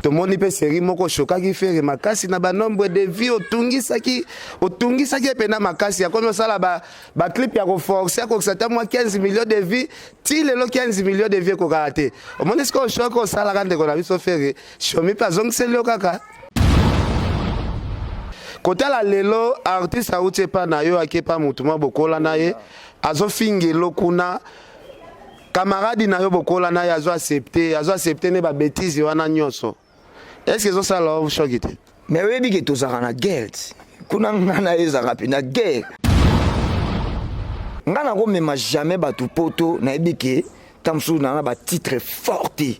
Tomoni mpe série moko oshokaki Ferre makasi na banombre de vie, otungisaki otungisaki ye mpena makasi. Akomi osala baclip ya koforce, akokisa ata mwa 15 millions de vie. Ti lelo 15 millions de vie ekokaka te. Omoni sikoyo choc osalaka ndeko na biso Ferre, Shomi mpe azongiseli yo kaka. Kotala lelo, artiste awuti epa na yo, ake epa motu mwa bokola na ye, azofingelo kuna camarade na yo bokola na ye, azo accepte, azo accepte nde babêtises wana nyonso. Est ce que ezosala yo choc te? Mais oyebi ke tozalaka na guerre ti kuna. Nga na ye ezalaka mpe na guerre. Nga nakomema jamais bato poto. Nayebi ke ta mosusu naa na batitre fort te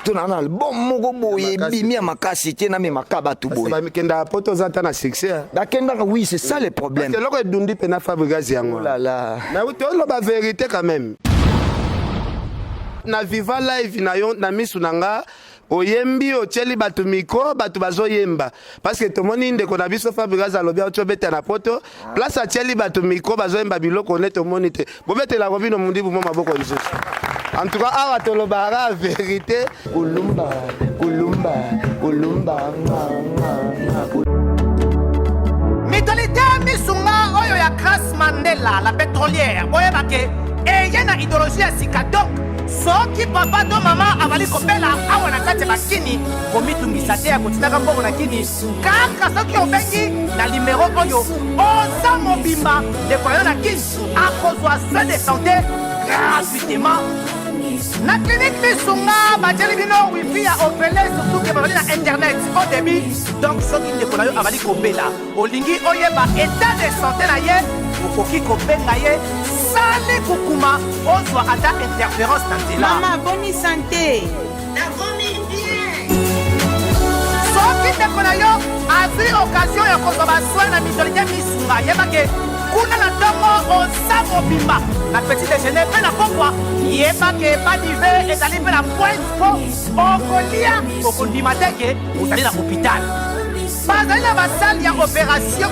to naa na album moko boye ebimi ya makasi te, namemaka bato boye. Bakendaka poto, oza ata na succès. Bakendaka, oui, c'est ça le problème. Eloko edundi mpena Fabregas yango. Oh là là. Mais toloba vérité quand même, na Viva Live na yo, na misu na nga, oyembi, otieli bato micro, bato bazoyemba, parce que tomoni ndeko na biso Fabregas alobi auti obeta na poto, place atieli bato micro, bazoyemba biloko ne tomoni te. Bobetelako bino mundibu mo maboko lisusu. En tout cas, awa tolobaka vérité. Kulumba, kulumba, kulumba, nga, nga, nga. Mutualité Misunga oyo ya Grace Mandela la pétrolière, boyeba ke eye na idéologie ya sika. Donc soki papa to mama azali kobela awa na kati ya bakini, komitungisa te ya kotindaka mbongo na kini. Kaka soki obengi na nimero oyo, oza mobimba, ndeko yo na kini akozwa soin de santé gratuitement. Na clinique Misunga batieli bino wifi ya ofele, surtout ke bazali na internet au débit. Donc soki ndeko na yo azali kobela, olingi oyeba état de santé na ye, okoki kobenga ye sali kukuma, ozwa ata interférence na nzela. Mama, boni santé? Nakomi bien. Soki ndeko na yo azwi occasion ya kozwa basoin na mutualité Misunga, yebake kuna na ntongo oza mobimba, na petit déjeuner mpe na pokwa, yebake badive ezali mpe na pointe mpo okolia, okondima te ke ozali na hôpital. Bazali na basale ya opération,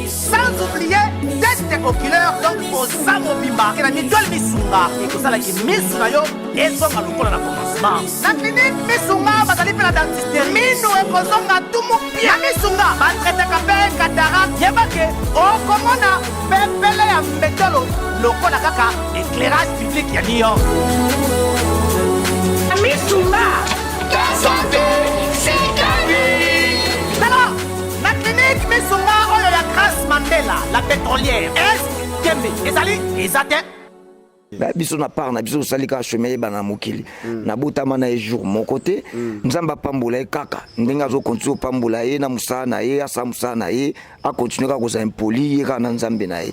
sans oublier test oculaire. Donc oza mobimba ke na mutuelle Misunga, ekosalaki misu na yo ezonga lokola na commencement. Na clinique Misunga bazali mpe na dentiste, minu ekozonga tumu pia. Na Misunga batraitaka mpe cataracte. Yebake okomona pepele ya mbetolo lokola kaka éclairage public ya New York. Misunga. Santé, tala na clinique Misunga oyo ya Grace Mandela la pétrolière, est tembe ezali eza te. Biso na part na biso, tosali kaka chemin. Yebana na mokili, nabotama na ye jour moko te. Nzambe apambola ye kaka ndenge azokontinue kopambola ye na mosala na ye. Asala mosala na ye, akontinue kaka kozala impoli, ye kaka na Nzambe na ye.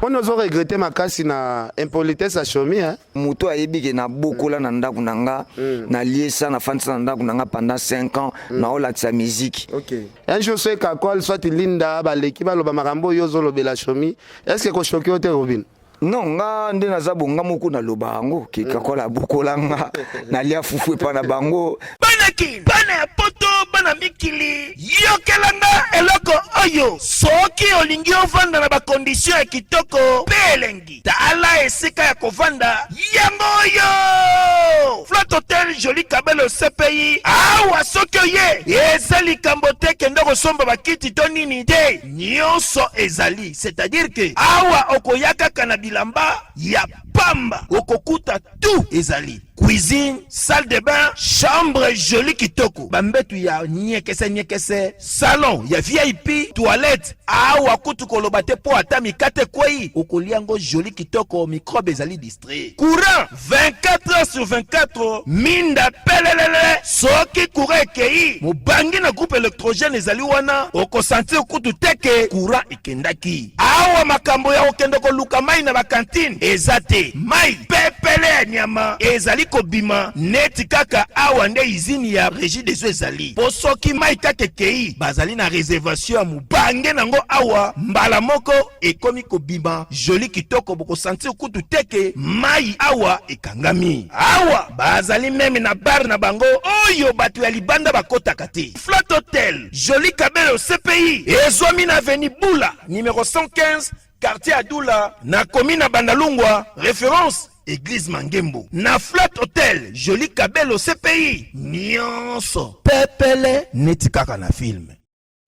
Mponi ozoregrete makasi na impolitesse ya Shomi, hein? Moto ayebi ke nabokola na ndako na nga, naliesa, nafandisa na ndako na nga pendant 5 ans, naolakisa musique. Okay. Un jour soki Kakol soit Linda baleki, baloba makambo oyo ozolobela Shomi, est ce que koshoki yo te, Robin? Non, nga nde naza bonga moko, naloba yango ke Kakola abokola nga, nalia fufu epa na bango. Bana Kin, bana ya poto, bana mikili, yokelanga eloko oyo. Soki olingi ovanda na bacondition ya kitoko mpe elengi, tala esika ya kovanda yango oyo: Flat Hotel Joli Kabelo CPI. Awa soki oye, eza likambo te kende kosomba bakiti to nini te, nyonso ezali. C'est-à-dire ke awa okoya kaka na bilamba ya pamba, okokuta tout ezali: cuisine, salle de bain, chambre joli kitoko, bambetu ya nyekese nyekese, salon ya VIP, toilette. Awa kutu koloba te, mpo ata mikate ekwei, okolia yango joli kitoko, microbe ezali distrait. Courant 24 heures sur 24, minda pelelele. Soki courant ekei, mobangi na groupe électrogène ezali wana, okosentir kutu te ke courant ekendaki. Awa makambo ya kokende koluka mai na bacantine eza te. Mai pepele ya nyama ezali kobima neti kaka awa nde usine ya Régie des eaux ezali, mpo soki mai kaka ekei, bazali na réservation ya mobange nango awa, mbala moko ekomi kobima joli kitoko, bokosentir kutu te ke mai awa ekangami. Awa bazali même na bar na bango oyo bato ya libanda bakotaka te. Flat Hotel Joli Kabelo CPI ezwami na avenue Bula, numéro 115, quartier Adula, na commune na Bandalungwa. Référence. Eglise Mangembo. Na Flat Hotel, Jolie Kabelo CPI. Nyonso pepele neti kaka na film.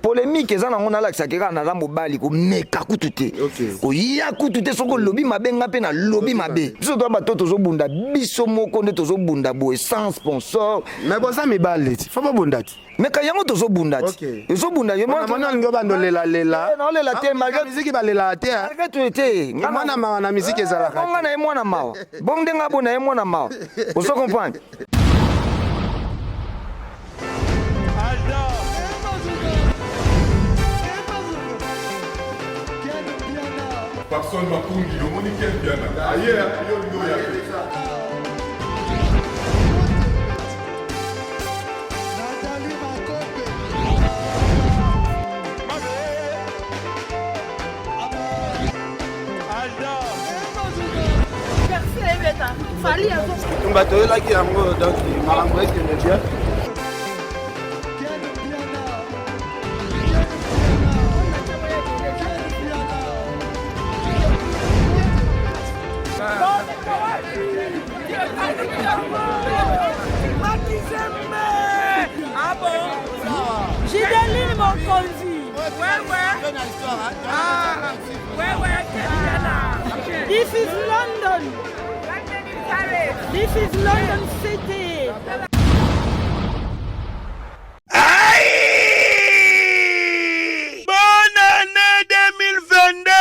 Polemique eza nango, nalakisaki kaka naza mobali, komeka kutu te, koya kutu te. Soki olobi mabe, nga mpe nalobi mabe. Biso toya bato tozobunda, biso moko nde tozobunda boye sans sponsor. Mais boza mibali ti, fo bobunda ti. Meka yango, tozobunda ti, ezobunda. Moni olingi obanda olelalela. Naolela te. Malgré miziki balelaka te. Malgré to te. Mwana mawa na miziki ezalaka. Bonga na ye mwana mawa, bon ndenge abo na ye mwana mawa, ozo comprendre. Papson Makungi, omoni Ken Mpiana aye yo olingi oya te. Tumba toyelaki yango, donc makambo ekende bien. Gideline Mokonzi. Ouais. Ah, ouais, This is London. This is London City. Aïe! Bonne année 2022!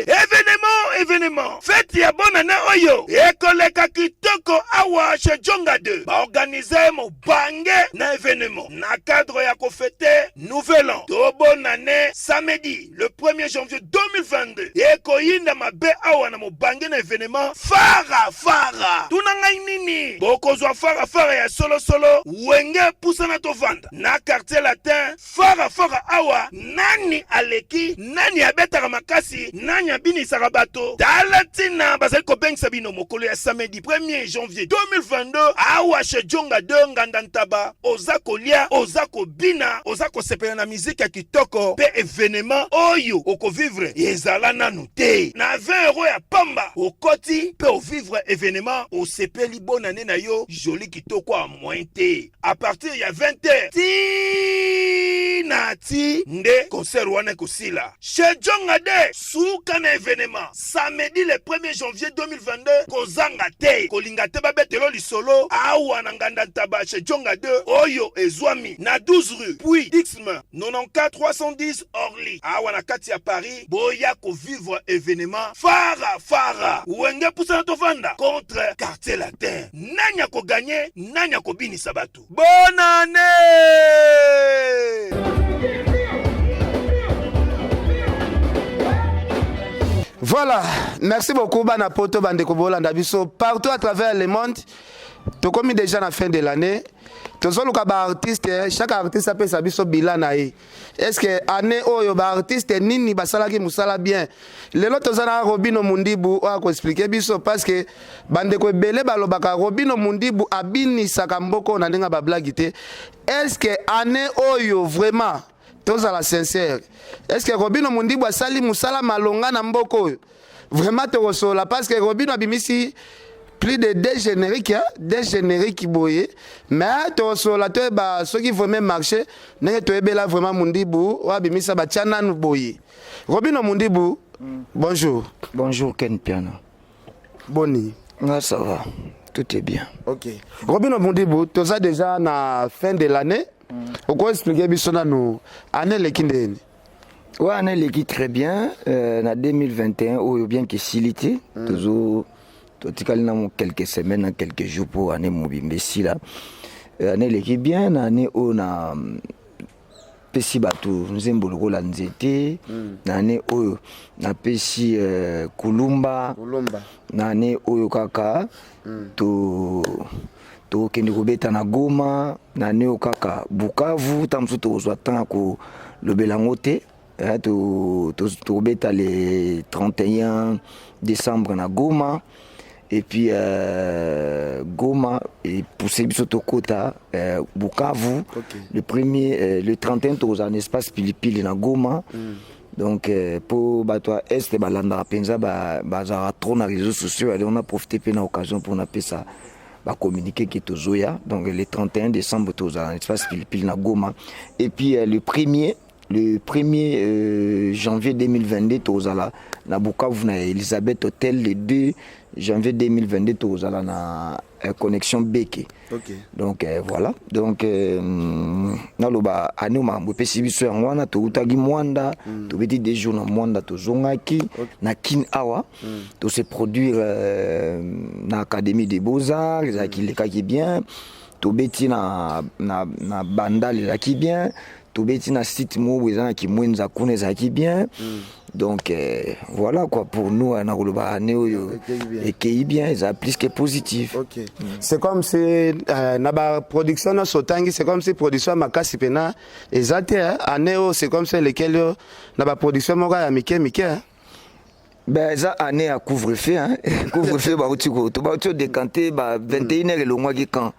Événement, événement! Fête ya bonne année oyo ekoleka kitoko awa chez Jonga 2. Baorganize mobange na événement na cadre ya kofêter nouvel an to bonne année, samedi le 1er janvier 2022. Ekoyinda mabe awa na mobange na événement fara fara. Tuna ngai nini, bokozwa fara fara ya solosolo. Wenge pusana tovanda na Quartier Latin, fara fara awa. Nani aleki? Nani abetaka makasi? Nani abinisaka bato? Tala ntina bazali kobengisa bino mokolo ya samedi 1er janvier 2022 awa chez Jonga 2, Nganda Ntaba. Oza kolia, oza kobina, oza kosepela na miziki ya kitoko mpe événement oyo okovivre ezala nanu te. Na 20 euro ya pamba okoti mpe ovivre événement, osepeli bonane na yo joli kitoko ya moyen te. À partir ya 20 heures ti na ti nde concert wana ekosila chez Jonga de suka na événement, samedi le 1er janvier 2022. Kozanga te, kolinga te babetelo lisolo awa na Nganda Ntaba chez Jonga 2 oyo ezwami na 12 rue puis Dixme, 94 310 Orly, awa na kati ya Paris. Boya kovivre événement fara fara, Wenge pusana tovanda contre Quartier Latin. Nani akoganye? Nani akobinisa bato? Bonne année! Voilà, merci beaucoup bana poto, bandeko bolanda biso partout à travers le monde. Tokomi déjà na fin de l'année. Tozoluka ba artiste, chaque artiste apesa biso bilan na ye. Est-ce que année oyo ba artiste nini basalaki musala bien? Lelo toza na Robino Mundibu oyo akoexpliquer biso, parce que bandeko ebele balobaka Robino Mundibu abinisaka mboko na ndenge bablague te. Est-ce que année oyo vraiment, tozala sincère, est-ce que Robino Mundibu asali musala malonga na mboka oyo? Vraiment tokosola, parce que Robino abimisi plus de deux génériques, hein, deux génériques boye. Mais tokosola, toyeba soki vraiment marché ndenge toyebela vraiment Mundibu oyo abimisa batia nanu boye. Robino Mundibu, bonjour. Bonjour Ken Piano. Boni? Ah, ça va, tout est bien. Ok, Robino Mundibu, toza déjà na fin de l'année. Okoexpliquer biso nanu année eleki ndeni? Ouais, année eleki très bien. Na 2021 oyo, bien que esili te, tozo totikali na mo quelques semaines na quelques jours mpo année mobimba esila. Année eleki bien. Na année oyo na pesi bato nzembo lokola Nzete. Na année oyo napesi Kulumba. Kulumba. Na année oyo kaka to tokende kobeta na Goma. Na année oyo kaka Bukavu, ntango mosusu tokozwa temps ya kolobela yango te. Tokobeta le 31 décembre na Goma et puis Goma epousse biso tokota Bukavu. Le premier, le 31 tokozala na espace Pilipili na Goma. Donc mpo bato ya Est balandaka mpenza, bazalaka trop na réseaux sociaux. Alors on a profité mpe na occasion mpo napesa bacommuniqué ke tozoya. Donc le 31 décembre, tozala na Espace Pilipili na Goma. Et puis le 1er janvier 2022, tozala na Bukavu, na Elizabeth Hotel. Le 2 janvier 2022, tozala na Connexion Beke. Donc voilà, donc naloba année makambo epesi biso yango wana. Toutaki Mwanda, tobeti 2 jours na Mwanda, tozongaki na Kine awa, tose produire na Académie des Beaux-Arts, ezalaki, elekaki bien. Tobeti na Bandal, ezalaki bien. Tobeti na site moko boye eza na Kimwenza kuna, ezalaki bien. Donc voilà quoi, pour nous, na koloba année oyo ekei bien, eza plus que positif. Ok, c'est comme si na baproduction nyonso otangi, c'est comme si production ya makasi mpena eza te année oyo. C'est comme si elekeli oyo na baproduction moko ya mike mike, hein? Ben, eza année ya couvre-feu, hein? Couvre-feu bauti ko to bauti odécanter ba 21 heures elongwaki quand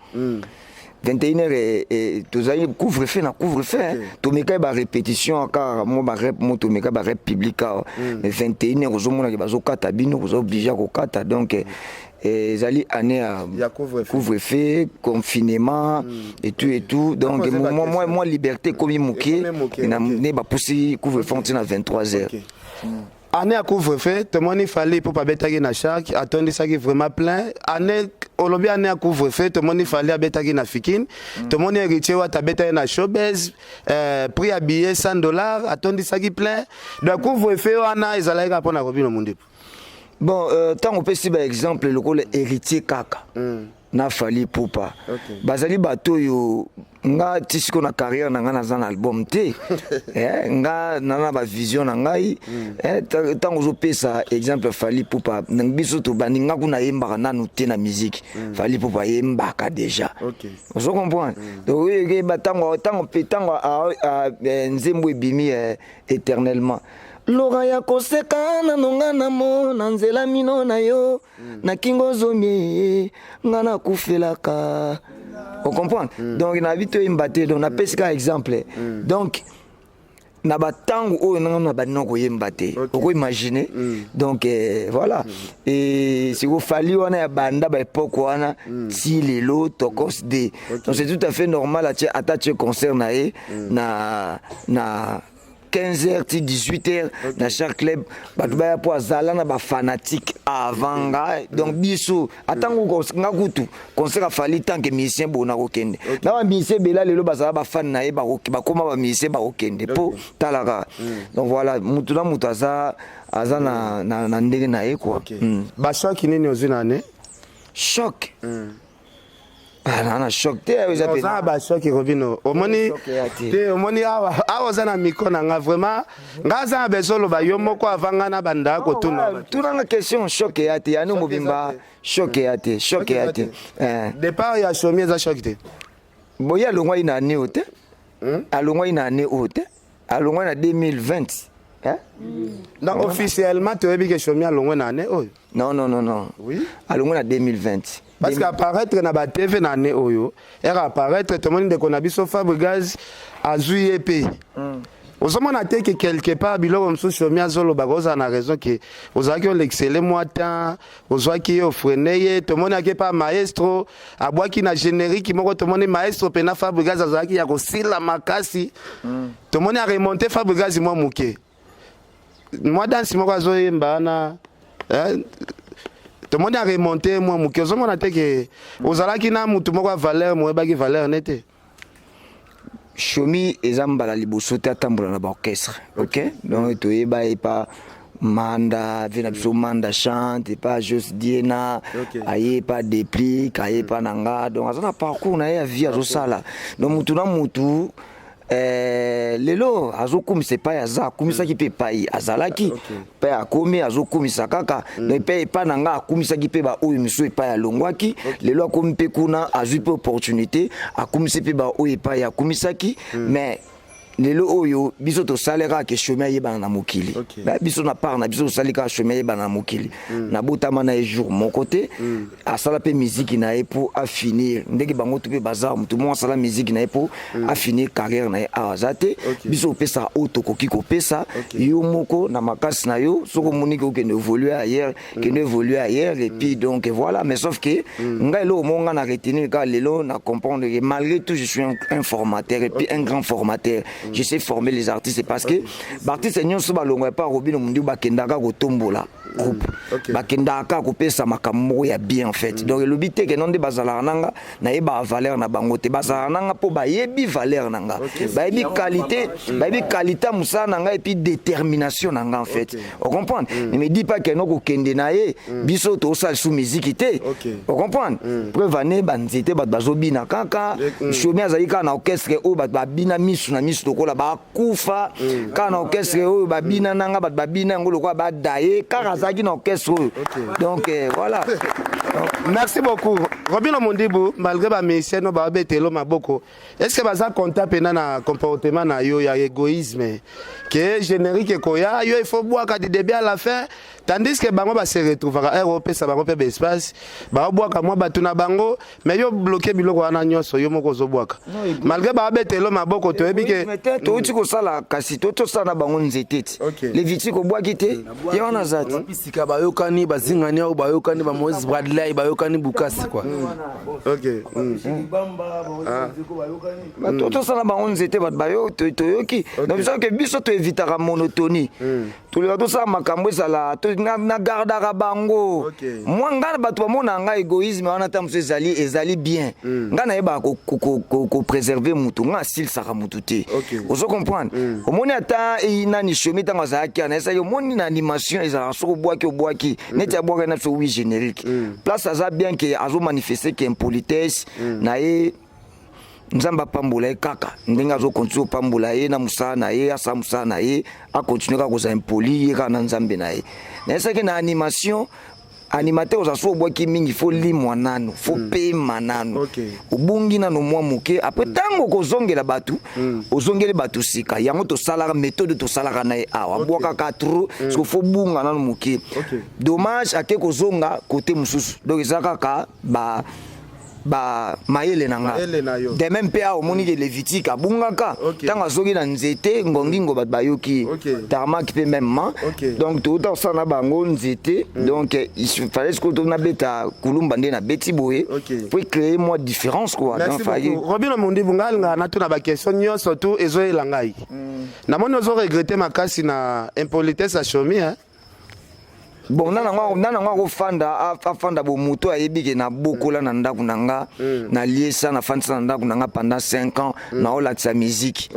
21 heures tozali couvre-feu na couvre-feu, okay. Tomekaki barépétition kaka mo barep mo, tomekaki barep public awa, mais 21 heures ozomonaki bazokata bino, koza obligé ya kokata. Donc ezali année ya couvre-feu, confinement et tout et tout. Donc moi liberté ekomi moke ne bapusi couvre-feu ntina 23 heures. Okay. Année ya couvre-feu, tomoni Fally mpo babetaki na Shark, atondisaki vraiment plein. Année olobi année ya couvre-feu, tomoni Fally abetaki na Fikine, tomoni Héritier Wata abetaki na Showbuzz, prix ya billet 100 $, atondisaki plein. Donc couvre-feu wana ezalaki kaka mpona Robinho Mundibu? Bon, ntango opesi baexemple lokola Héritier kaka na Fally Ipupa, bazali bato oyo nga ti sikoyo na carrière na ngai naza na album te. Nga na bavision na ngai. Ntango ozopesa exemple Fally Ipupa, biso tobandi, nga kuna ayembaka nanu te na musique, Fally Ipupa ayembaka déjà. Ozo comprendre? Donc oyeba ntango mpe ntango nzembo ebimi éternellement Lora ya koseka nano nga na mo na nzela mino na yo na kingo ozomie nga nakufelaka, ocomprendre? Donc nayebi toyemba te, donc napesi kaka exemple. Donc na batango oyo nanga na bandina koyemba te, okoimagine. Donc voilà. Et siko Fally wana ya banda baépoque wana ti lelo tokos d, donc c'est tout à fait normal atie ata tie concert na ye na 15h ti 18h na Shark Club, bato baya mpo azala na bafanatique avant ngai. Donc biso atango nga kutu concert a Fally, tant que musicien bona kokende na bamusicien ebela lelo bazala bafane na ye, bakóma bamusicien, bakokende mpo talaka. Donc voilà, mutu na mutu aza na ndenge na ye quoi. Bachoc nini ozwi na année? Choc? Ah, na choc te eza. Oza na bachoc, Robinho, omoni te? Omoni awa, awa oza na micro na nga, vraiment nga aza na besoin oloba yo moko avant nga na banda kotuna. Tunanga question. Choc eya te, yani mobimba choc eya te, choc eya te. Départ ya Shomi eza choc te? Boye alongwaki na année oyo te, alongwaki na année oyo te, alongwaki na 2020. Donc officiellement toyebi ke Shomi alongwe na année oyo? Non, non, non, non. Oui. Alongwe na 2020. Parce que apparaître na batv na année oyo ere apparaître, tomoni ndeko na biso Fabregas azwi ye mpe. Ozomona te ke quelque part biloko mosusu Shomi azolobaka ozala na raison, ke ozalaki olekisele mwa temps, ozwaki ye, ofreiner ye. Tomoni ake pa maestro, abwaki na générique moko, tomoni maestro mpena Fabregas azalaki ya kosila makasi. Tomoni aremonte Fabregas mwa moke, mwa danse moko azoyemba wana, tomoni aremonte mwa moke. Ozomona te ke ozalaki na mutu moko ya valeur, moyebaki valeur ne te? Shomi eza mbala liboso te atambola na baorchestre, ok. Donc toyeba ye pa Manda ve na biso, Manda Chante, epa Jos Diena, aye epa Déplique, aye epa na nga. Donc aza na parcours na ye ya vie azosala. Donc mutu na mutu lelo azokumisa epai aza, akumisaki mpe epai azalaki mpe akomi azokumisa kaka. Donc mpe epai na nga akumisaki mpe baoyo misusu epai alongwaki, lelo akomi mpe kuna, azwi mpe opportunité, akumisi mpe baoyo epai akumisaki. Mais Lelo oyo biso tosali kaka ke chemin eyebana na mokili. Ba biso na part na biso tosali kaka chemin eyebana na mokili. Nabotama na ye jour moko te. Asala mpe miziki na ye mpo afinir ndenge bango to mpe baza motu moko asala miziki na ye mpo afinir carrière na ye awa aza te. Biso opesaka oyo tokoki kopesa. Yo moko na makasi na yo, soki omoni ke okende évoluer ailleurs, kende évoluer ailleurs. Et puis donc voilà, mais sauf que ngai eloko moko ngai na retenir kaka lelo, na comprendre que malgré tout je suis un formateur et puis un grand formateur. Je sais former les artistes, parce que baartiste nyonso balongwa epa Robinho Mundibu, bakendaka kotombola groupe, bakendaka kaka kopesa makambo moko ya bien en fait. Donc elobi te ke no nde bazalaka nanga nayebaka valeur na bango te. Bazalaka nanga mpo bayebi valeur na nga, bayebi qualité, bayebi qualité ya mosala na ngai et puis détermination na nga en fait. Ocomprendre? Ne me dis pas ke no kokende na ye, biso tosala su miziki te. Ocomprendre? Preuve ane banzete bato bazobina kaka. Shomi azali kaka na orchestre oyo bato babina misu na misu lokola bakufa. Kaka na orchestre oyo babina nanga, bato babina yango lokola badaye. Kaka azalaki na orchestre oyo. Donc voilà. Merci beaucoup, Robinho Mundibu. Malgré bamusicien no babetelo maboko, est ce que baza content mpena na comportement na yo ya égoïsme ke générique ekoya, yo il faut bwaka du début à la fin, tandis que bango base retrouvaka ere opesa bango mpe baespace, baobwaka mwa bato na bango, mais yo bloqué biloko wana nyonso, yo moko ozobwaka malgré babetelo maboko? Toyebi ke te, touti kosala, kasi to tosala na bango nzete ti Levitique obwaki te, ye wana aza te. Sika bayokani, bazingani oyo bayokani, ba Moïse Bradley bayokani bukasi quoi. Bato tosala bango nzete, bato bayo toyoki. Donc biso ke biso toevitaka monotonie, tolinga tosala makambo ezala nagardaka bango. Mwa ngai na bato bamona ngai égoïsme wana, ta mosusu ezali bien. Ngai nayebaka kopréserver mutu, ngai asilisaka mutu te. Ozo comprendre? Omoni ata nani, Shomi, ntango azalaki wana, ezalaki omoni na animation ezalaka soki obwaki, obwaki neti abwaki na biso wi générique place. Aza bien ke azomanifeste ke impolitesse na ye. Nzambe apambola ye kaka ndenge azokontinue kopambola ye na mosala na ye. Asala mosala na ye, akontinue kaka kozala impoli, ye kaka na Nzambe na ye. Nayesaki na animation, animateur oza so obwaki mingi, fo limwa nanu, fo pema nanu. Obungi nanu mwa moke, après ntango okozongela bato, ozongeli bato sika. Yango tosalaka méthode tosalaka na ye awa, abwakaka trop parce que fo bunga nanu moke. Dommage, ake kozonga côté mosusu. Donc eza kaka ba mayele na nga. Mayele na yo. De même mpe awa omoni ke Lévitique abungaka ntango azongi na nzete ngongingo, bato bayoki ye. Tarmac mpe mêmement. Donc touta kosala na bango nzete. Donc il fallait sikoyo to nabeta kulumba nde nabeti boye po créer moi différence quoi. Merci Donc fallait beaucoup, Robinho Mundibu. Ngai alingaka natuna baquestion nyonso tu ezoyela ngai. Namoni ozoregretter makasi na impolitesse ya Shomi, hein? Bon, nana ngo akofanda, afanda bo moto ayebi ke nabokola na ndako na nga, naliesa, nafandisa na ndako na nga pendant 5 ans, naolakisa musique.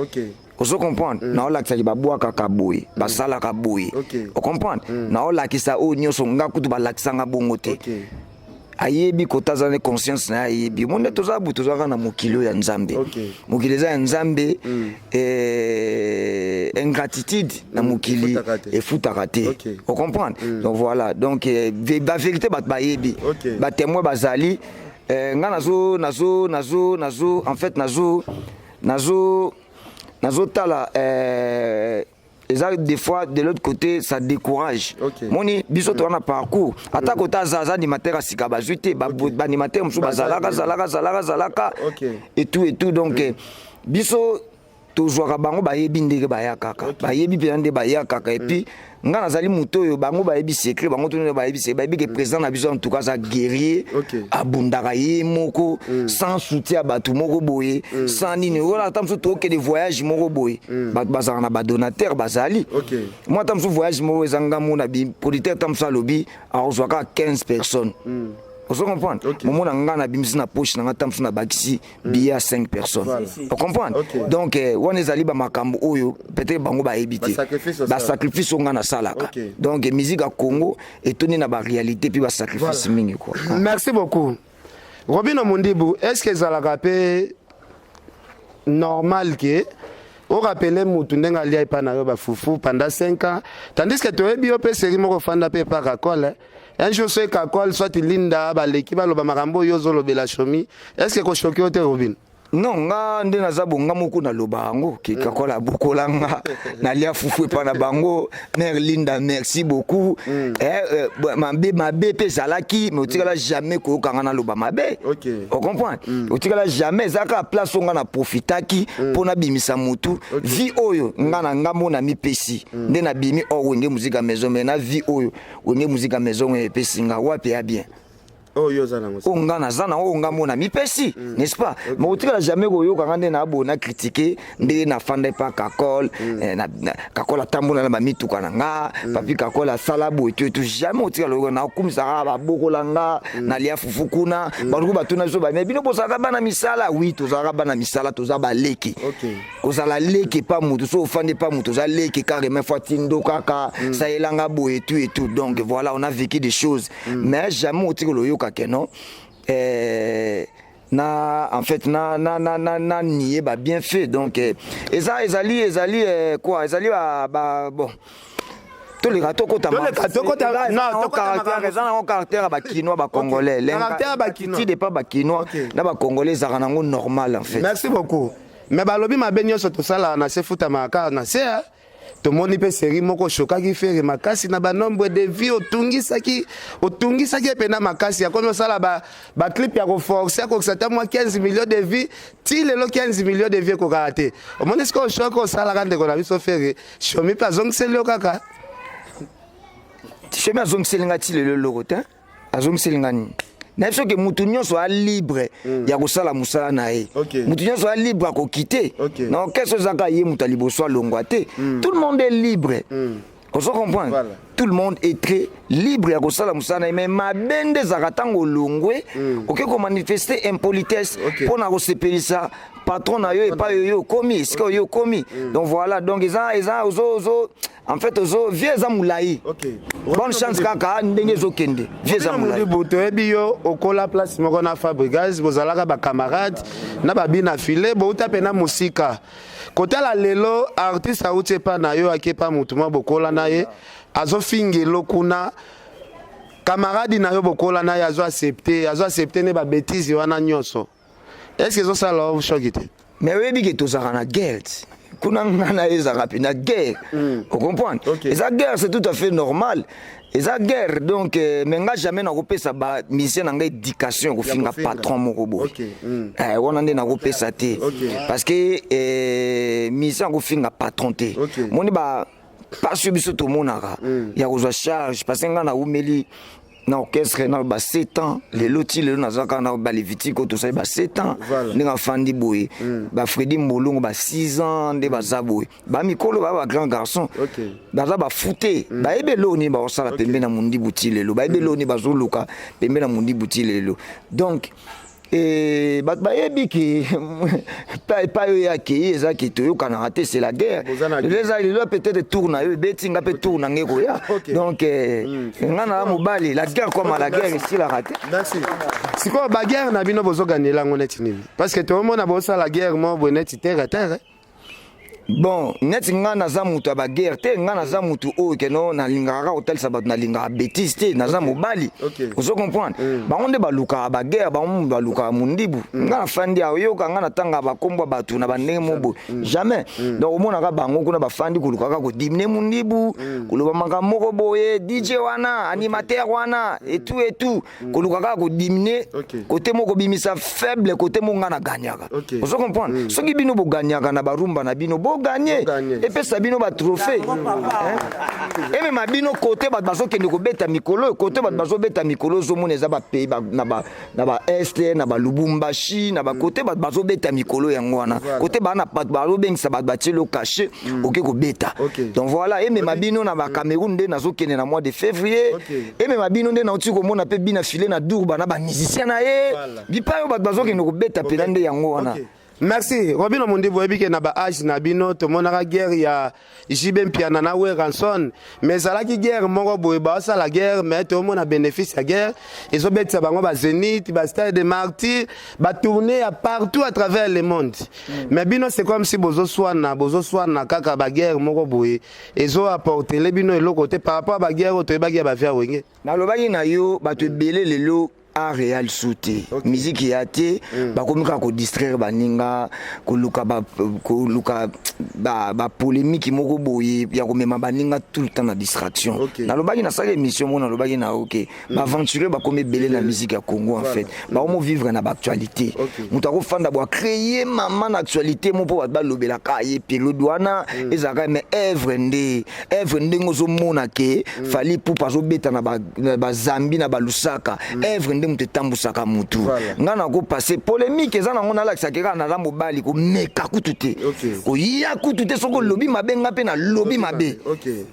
Ozo comprendre? Naolakisaki babwakaka boye, basalaka boye. Ocomprendre? Naolakisa oyo nyonso nga kutu balakisanga bongo te. Ayebi kota aza na conscience na ye, ayebi mo nde toza bu toza kaka na mokili oyo ya Nzambe. Mokili eza ya Nzambe. Ingratitude na mokili efutaka te. Efutaka te. Ocomprendre? Donc voilà, donc bavérité bato bayebi, batémoin bazali. Nga nazo en fait nazotala eza des fois de l'autre côté ça décourage. Moni biso toza na parcours, ata kota aza animateur ya sika bazwi te, baanimateur mosusu bazalaka zalaka zalaka zalaka et tout et tout. Donc biso tozwaka bango, bayebi ndenge baya kaka, bayebi mpenza nde baya kaka. Et puis nga nazali moto oyo bango bayebi secret, bango toni bayebi secret, bayebi ke président na biso en tout cas aza guerrier, abundaka ye moko sans soutien ya bato moko boye, sans nini. Oyo ata mosusu tokende voyage moko boye, bato bazalaka na badonateur bazali. Moi ata mosusu voyage moko eza ngambo na producteur, ata mosusu alobi akozwa kaka 15 personnes. Ozo comprendre? Momona nga nabimisi na poche na nga, ta mosusu nabakisi billet ya 5 personnes. Ocomprendre? Donc wana ezali bamakambo oyo peut-être bango bayebi te, Basacrifice osala. Basacrifice oyo nga nasalaka. Donc musique ya Congo etondi na baréalité mpe basacrifice mingi quoi. Merci beaucoup, Robinho Mundibu. Est ce que ezalaka mpe normal ke orappeler mutu ndenge alia epai na yo bafufu pendant 5 ans, tandis que toyebi yo mpe série moko ofanda mpe epa Kakole? Un jour soki Kakole soit Linda baleki baloba makambo oyo ozolobela Shomi, est ce que kochoquer yo te, Robinho? Non, nga nde naza bo, nga moko naloba yango ke Kakola abokola nga, nalia fufu epa na bango. Mère Linda, merci beaucoup. Eh, mabe mabe mpe ezalaki, mais otikala jamais koyoka nga naloba mabe. Ocomprendre? Otikala jamais. Eza kaka place oyo nga na profitaki mpo nabimisa motu vie oyo nga na nga mo na mipesi nde nabimi or Wenge Musica Maison. Mais na vie oyo Wenge Musica Maison oyo epesi nga wapi ya bien? Oyo oza nango. Oyo nga naza na oyo nga mona mipesi, n'est-ce pas? Mais otikala jamais koyoka nga nde nabona critique ndenge nafanda epa Kakol. Kakol atambola na bamituka na nga, papi Kakol asala boye to eto. Jamais otikala koyoka. Nakumisaka babokola nga, nalia fufu kuna. Baluku batuna biso bame bino bozalaka bana misala. Oui, tozalaka bana misala, toza baleki. Kozala leki epa motu, so ofandi epa motu, oza leki carrément, faut atindo kaka sayelanga boye et tout et tout. Donc voilà, on a vécu des choses, mais jamais otikala oyoka ke non, na en fait na nie ba bienfait. Donc eza ezali quoi, ezali ba bon, toleka tokota. Toleka, non, tokota makambo. Eza nango caractère ya Bakinois, Bacongolais. Caractère ya Bakinois. Attitude epa Bakinois na Bacongolais ezalaka nango normal en fait. Merci beaucoup. Mais balobi mabe nyonso tosalaka na se futamaka kaka na se. Ah. Tomoni mpe série moko oshokaki Ferre makasi na banombre de vues, otungisaki ye mpena makasi. Akomi osala baclip ya koforce akokisa ata mwa 15 millions de vues. Ti lelo 15 millions de vues ekokaka te. Omoni sikoyo choc osalaka ndeko na biso Ferre, Shomi mpe azongiseli yo kaka. Shomi azongiseli nga ti lelo eloko te. Azongiseli nga nini? Nayebi soki mutu nyonso a libre ya kosala mosala na ye. Mutu nyonso a libre akoki na orchestre. Ezaka ye moto ya liboso alongwa te. Tout le monde est libre, ozo comprendre? Voilà. Tout le monde est très libre ya kosala mosala na ye, mais mabe nde ezalaka ntango olongwe, oke komanifeste impolitesse mpo na kosepelisa patron na yo epai oyo okomi, esika oyo okomi. Donc voilà, donc eza ozo en fait ozo vie eza molai. Bonne chance kaka ndenge ezokende, vie eza molai. Modibo, toyebi yo okola place moko na Fabregas, bozalaka bacamarade na babina file, bouta mpena mosika. Kotala lelo artiste auti epa na yo, ake epa motu mwa bokola na ye, azofingelo kuna camarade na yo bokola na ye, azo accepte ne babêtises wana nyonso. Est ce que ezosala yo choc te? Mais oyebi ke tozalaka na guerre ti kuna, nga na ye ezalaka mpe na guerre, ocomprendre? Eza guerre, c'est tout à fait normal, eza guerre. Donc mais nga jamais nakopesa bamusicien na ngai éducation ya kofinga kofinga. Patron moko boye. Wana nde nakopesa te, parce que musicien akofinga patron te. Moni ba pasi oyo biso tomonaka ya kozwa charge, parce que nga naumeli na orchestre na ba 7 ans. Lelo ti lelo naza kaka na balevitique oyo tosali ba 7 ans. Ndenge afandi boye, bafredi Mbolongo ba 6 ans nde baza boye, bamikolo baa bagrand garçon. Baza bafute, bayebi eloko nini bakosala pembe na Mondibu. Ti lelo bayebi eloko nini bazoluka pembe na Mondibu ti lelo. Donc bato bayebi ke epai oyo akei eza ke toyokanaka te, c'est la guerre. Boza na Lelo eza lelo, peut-être tour na yo ebeti nga mpe tour na ngai koya. Donc nga na mobali, la guerre comme la guerre esilaka te. Merci. Sikoyo baguerre na bino bozoganela yango neti nini? Parce que toomona bosala guerre moko boye neti terre à terre. Bon, neti nga naza moto ya baguerre te. Nga naza motu oyo keno nalingaka kaka kotalisa bato, nalingaka bétise te, naza mobali. Ozo comprendre? Bango nde balukaka baguerre, bango balukaka Mondibu. Nga nafandi awa, oyoka nga natangaka bakombo ya bato na bandenge mo boye? Jamais. Donc omonaka bango kuna bafandi kolukaka kodimine Mondibu, koloba makambo moko boye, DJ wana, animateur wana, et tout et tout, koluka kaka kodimine kote moko, kobimisa faible kote moko. Nga na gagnaka. Ozo comprendre? Soki bino bogagnaka na barumba na bino, boganye, Boganye. epesa bino batrophée, emema bino kote bato bazokende kobeta mikolo oyo. Kote bato bazobeta mikolo, ozomona eza bapays na baest, na balubumbashi, na bakote bato bazobeta mikolo yango wana. Kote baa na bato bazobengisa bato, batie lo cachet, oke kobeta. Donc voilà, emema bino na bacameroun nde nazokende na mois de février. Emema bino nde nauti komona mpe bina file na Durba na bamusicien na ye. Bipai oyo bato bazokende kobeta mpena nde yango wana. Merci Robino Mondibu. Oyebi ke na baage na bino tomonaka guerre ya JB Mpiana na Werrason, mais ezalaki guerre moko boye, baosala guerre, mais tomona bénéfice ya guerre ezobetisa bango bazénith, bastade de Martyr, batournée ya partout à travers le monde. Mais bino, c'est comme si bozoswana, bozoswana kaka, baguerre moko boye ezoapportele bino eloko te par rapport à baguerre oyo toyebaki ya bavia Wenge. Nalobaki na yo, bato ebele lelo. Art eya lisusu te, musique eya te. Bakomi kaka kodistraire baninga, koluka koluka bapolémique moko boye ya komema baninga tout le temps na distraction. Nalobaki, nasalaki émission moko, nalobaki na ok, baaventurier bakomi ebele na musique ya Congo. En fait, bakomo vivre na baactualité. Moto akofanda bo acréer mama na actualité mo mpo bato balobelaka ye. Période wana ezalaka, mais œuvre nde œuvre. Ndenge ozomona ke Fally Ipupa azobeta na Bazambi, na Balusaka, œuvre nde moto etambusaka motu. Nga nakopase polémique eza nango, nalakisaka kaka naza mobali, komeka kutu te, koya kutu te. Soki olobi mabe, nga mpe nalobi mabe,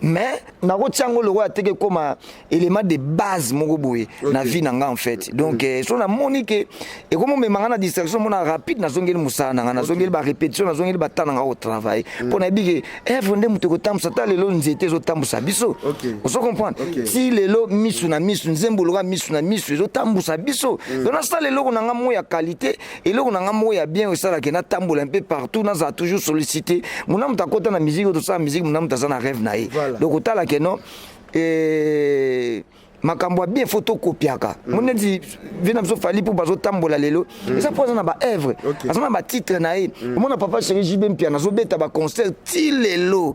mais nakotia yango lokola teke ekóma élément de base moko boye na vie na nga en fait. Donc so namoni ke ekomi omema nga na distraction, mona rapide nazongeli mosala na nga, nazongeli barépétition, nazongeli bata na nga kotravaille, mpo nayebi ke œuvre nde moto ekotambusa. Ta lelo nzete ezotambusa biso, ozo comprendre? Ti lelo misu na misu, nzembo loka misu na misu ezotambusa biso. Donc nasala eloko na nga moko ya qualité, eloko na nga moko ya bien, esalaka natambola un peu partout, nazala toujours sollicité. Mona moto akota na musique oyo, tosala musique, mona moto aza na rêve na ye. Donc otala ke non, makambo ya bien, faut tokopiaka. Mo neti vie na biso Fally mpo bazotambola lelo, eza mpo aza na baœuvre, aza na batitre na ye. Omona papa chéri JB Mpiana azobeta baconcert ti lelo,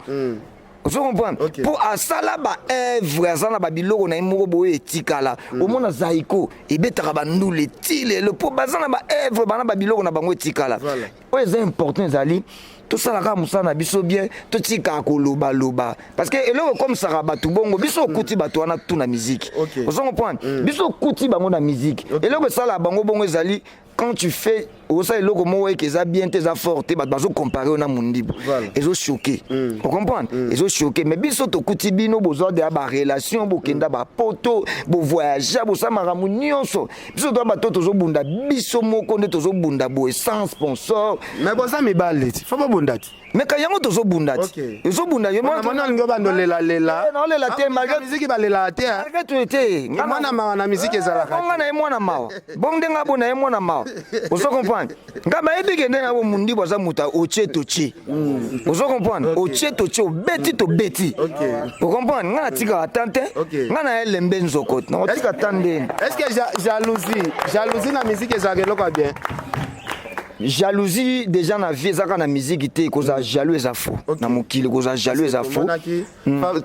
ozo comprendre? Mpo asala baœuvre, aza na babiloko na ye moko boye etikala. Omona Zaiko ebetaka bandule ti lelo, mpo baza na baœuvre, bana babiloko na bango etikala. Oyo eza important ezali tosala kaka mosala na biso bien, totikaka kolobaloba, parce que eloko ekomisaka bato bongo, biso okuti bato wana tu na musique, ozo comprendre? Biso okuti bango na musique. Eloko esalaka bango bongo ezali quand tu fais, osala eloko moko eke eza bien te, eza fort te, bato bazocompare yo na mondibu, ezochoke, ocomprendre? Ezochoke. Mais biso tokuti bino bozwa deya barelation, bokenda bapoto, bovoyage, bosala makambo nyonso. Biso toya bato tozobunda biso moko nde tozobunda boye sans sponsor. Mais boza mibale ti, faut bobunda ti. Mais ka yango tozobunda ti, ezobunda. Moni olingi obanda olelalela. Naolela te. Malgré miziki balelaka te. Malgré tout te. Mwana mawa na miziki ezalaka. Nga na ye mwana mawa, bon ndenge abo na ye mwana mawa, ozo comprendre? Nga bayebi ke ndenge abo mundibu aza moto otie totie, ozo comprendre? Otie totie, obeti tobeti, ocomprendre? Nga natikaka tan te, nga na ye lembe nzoko, nakotika tan ndeni. Est ce que jalousie na miziki ezalaka eloko ya bien? Jalousie déjà na vie ezaka na musique te. Kozala jaloux eza faux na mokili, kozala jaloux eza faux.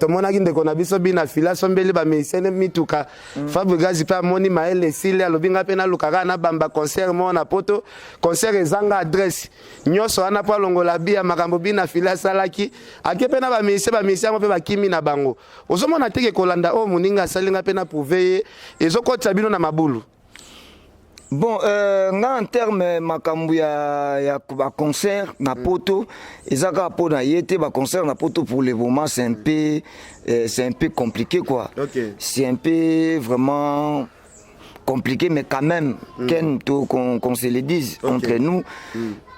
Tomonaki ndeko na biso bina fila asombeli bamusicien mituka. Fabregas mpe amoni mayele esili, alobi nga mpe naluka kaka nabamba concert moko na Poto, concert ezanga adresse nyonso wana mpo alongola bia makambo bina fila asalaki. Ake mpe na bamusicien, bamusicien yango mpe bakimi na bango. Ozomona teke kolanda oyo moninga asali, nga mpe na prouve ye, ezokotisa bino na mabulu. Bon, nga en terme makambo ya baconcert na Poto, eza kaka mpo na ye te. Baconcert na Poto, pour le moment, c'est un peu compliqué quoi. C'est un peu vraiment compliqué, mais quand même, Ken, qu'on se le dise entre nous,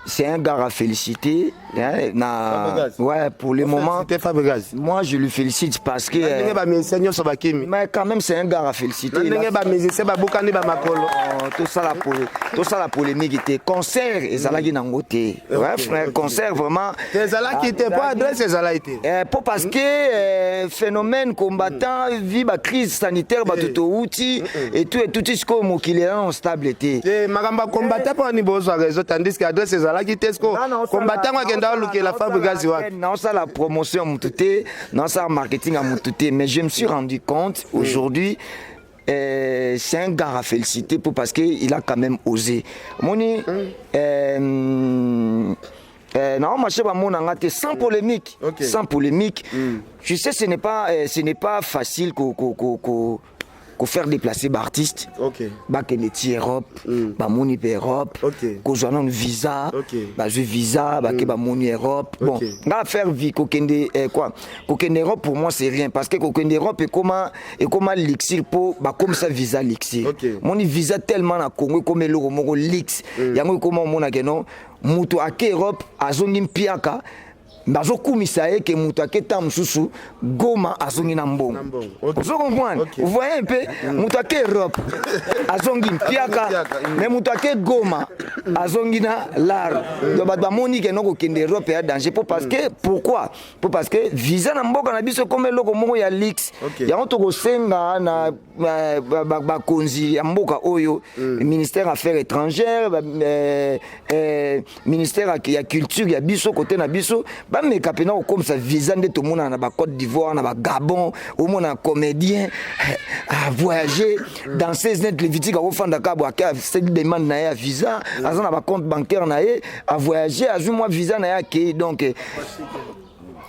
c'est un gars à féliciter, hein, na, ouais, pour le moment. Fabregas. Moi, je le félicite parce que ndenge bamusicien nyonso bakimi. Mais quand même, c'est un gars à féliciter. Ndenge bamusicien babukani bamakolo. Tosala polémique te. Concert ezalaki nango te. Ouais, frère, concert vraiment Ezalaki te po adresse ezalaki te. Po parce que phénomène combattant vi bacrise sanitaire, bato touti et tout et tout, sikoyo mokili eza stable te. Makambo ya combattant mpo ani bozwa réseau, tandis que adresse ezalaki te. Siko combattant ngo akenda olukela Fabregas wapi? Naosala promotion ya motu te, naosala marketing ya motu te, mais je me suis rendu compte aujourd'hui, c'est un gars à féliciter parce qu'il a quand même osé. Moni, non, marché bamonanga te, sans polémique, sans polémique. Je sais, ce n'est pas facile ko faire déplacer baartiste, bakende ti Europe, bamoni mpe Europe, kozwa nano visa, bazwi visa, bake, bamoni Europe. Bon, nga faire vie kokende quoi, kokende Europe, pour moi c'est rien, parce que kokende Europe ekoma luxe, mpo bakomisa visa luxe. Moni visa tellement na Congo ekoma eloko moko luxe. Yango ekoma omonake non, moto ake Europe azongi mpiaka. Bazokumisa ye ke moto ake ntango mosusu Goma, azongi na mbongo. Ozo comprendre? Vous voyez un peu, moto ake Europe azongi mpiaka, mais moto ake Goma azongi na lar. Donc bato bamoni ke no kokende Europe ya danger, po parce que pourquoi? Po parce que visa na mboka na biso ekoma eloko moko ya luxe. Yango tokosenga na bakonzi ya mboka oyo, ministère affaires étrangères, ministère ya culture ya biso, kote na biso, bameka mpena kokomisa visa nde tomonana na baCôte d'Ivoire, na baGabon. Omona comédien avoyage, danseuse net Lévitique, akofanda kaka bo, ake asali demande na ye ya visa, aza na bacompte bancaire na ye, avoyage, azwi mwa visa na ye, akei. Donc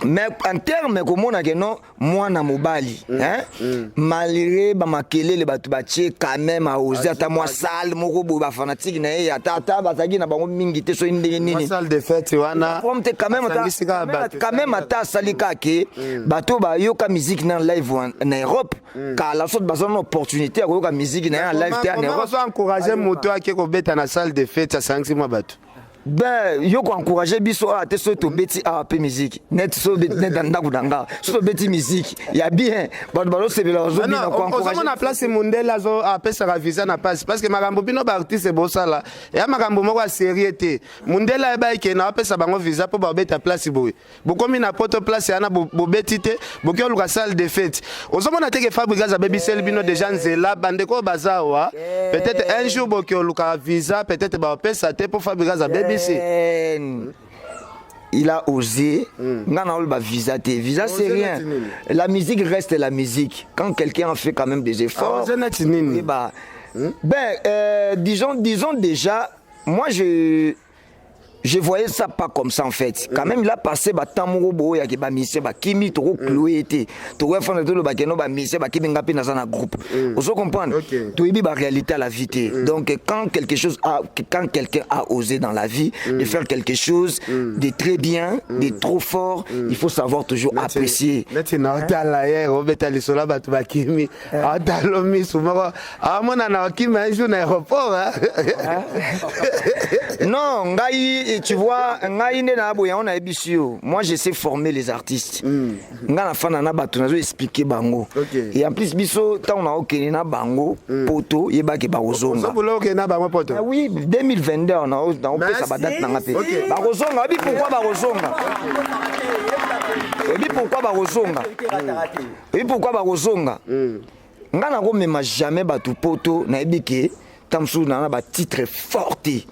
mais en terme komona ke non, mwana mobali, hein? Malgré bamakelele bato batie, quand même aose ata mwa salle moko boye, bafanatike na ye, ata bazalaki na bango mingi te, soki ndenge nini. Salle de fête wana. Problème te, quand même ata asangisi kaka bato. Quand même ata asali kaka ke bato bayoka musique na live na Europe kala, soki baza na opportunité ya koyoka musique na ye en live te en Europe. Ozo encourage moto ake kobeta na salle de fête, asangisi mwa bato? Ben, yo koencourage biso awa te. Soki tobeti awa mpe musique net, so net na ndako na nga, soki tobeti musique ya bien, bato bazosepela, bazobina. Ozomona place mundele azo apesaka visa na pasi, parce que makambo bino baartiste bosala eya makambo moko ya sérieux te. Mundele ayeba eke na apesa bango visa mpo babeta place boye. Bokomi na Poto, place yana bobeti te, boki oluka salle de fête. Ozomona te ke Fabregas abebiseli bino déjà nzela? Bandeko oyo baza awa, peut-être un jour boki oluka visa, peut-être baopesa te mpo Fabregas abebisi. Il a osé. Nga na oloba visa te, visa c'est Osé rien. neti nini? La musique reste la musique. Quand quelqu'un fait quand même des efforts, Osé neti nini? Eh bah, ben disons déjà, moi je voyais ça pas comme ça en fait. Quand même, il a passé ba temps moko boye ya ba musicien bakimi, toko cloué te. Toko fanda to ba keno ba musicien bakimi, nga pe naza na groupe. Ozo comprendre? Ok. Toyebi ba réalité à la vie te. Donc quand quelqu'un a osé dans la vie de faire quelque chose de très bien, de trop fort, il faut savoir toujours apprécier. Neti na otala ye obeta lisolo ya bato bakimi, aotala misu moko, aomona na okima un jour na aéroport, hein. Non, ngai, tu vois, ngai nde na boye, on a yo. Moi, je sais former les artistes. Nga na fana na bato, nazo expliquer bango. Et en plus biso ntango na okende na bango Poto, yebaki bakozonga. Ozobula okende na bango Poto? Ah oui, 2022 na naopesa badate nanga mpe. Bakozonga. Oyebi pourquoi bakozonga? Oyebi pourquoi bakozonga? Oyebi pourquoi bakozonga? Nga nakomema jamais bato Poto, nayebi ke ntango mosusu naa na batitre fort te,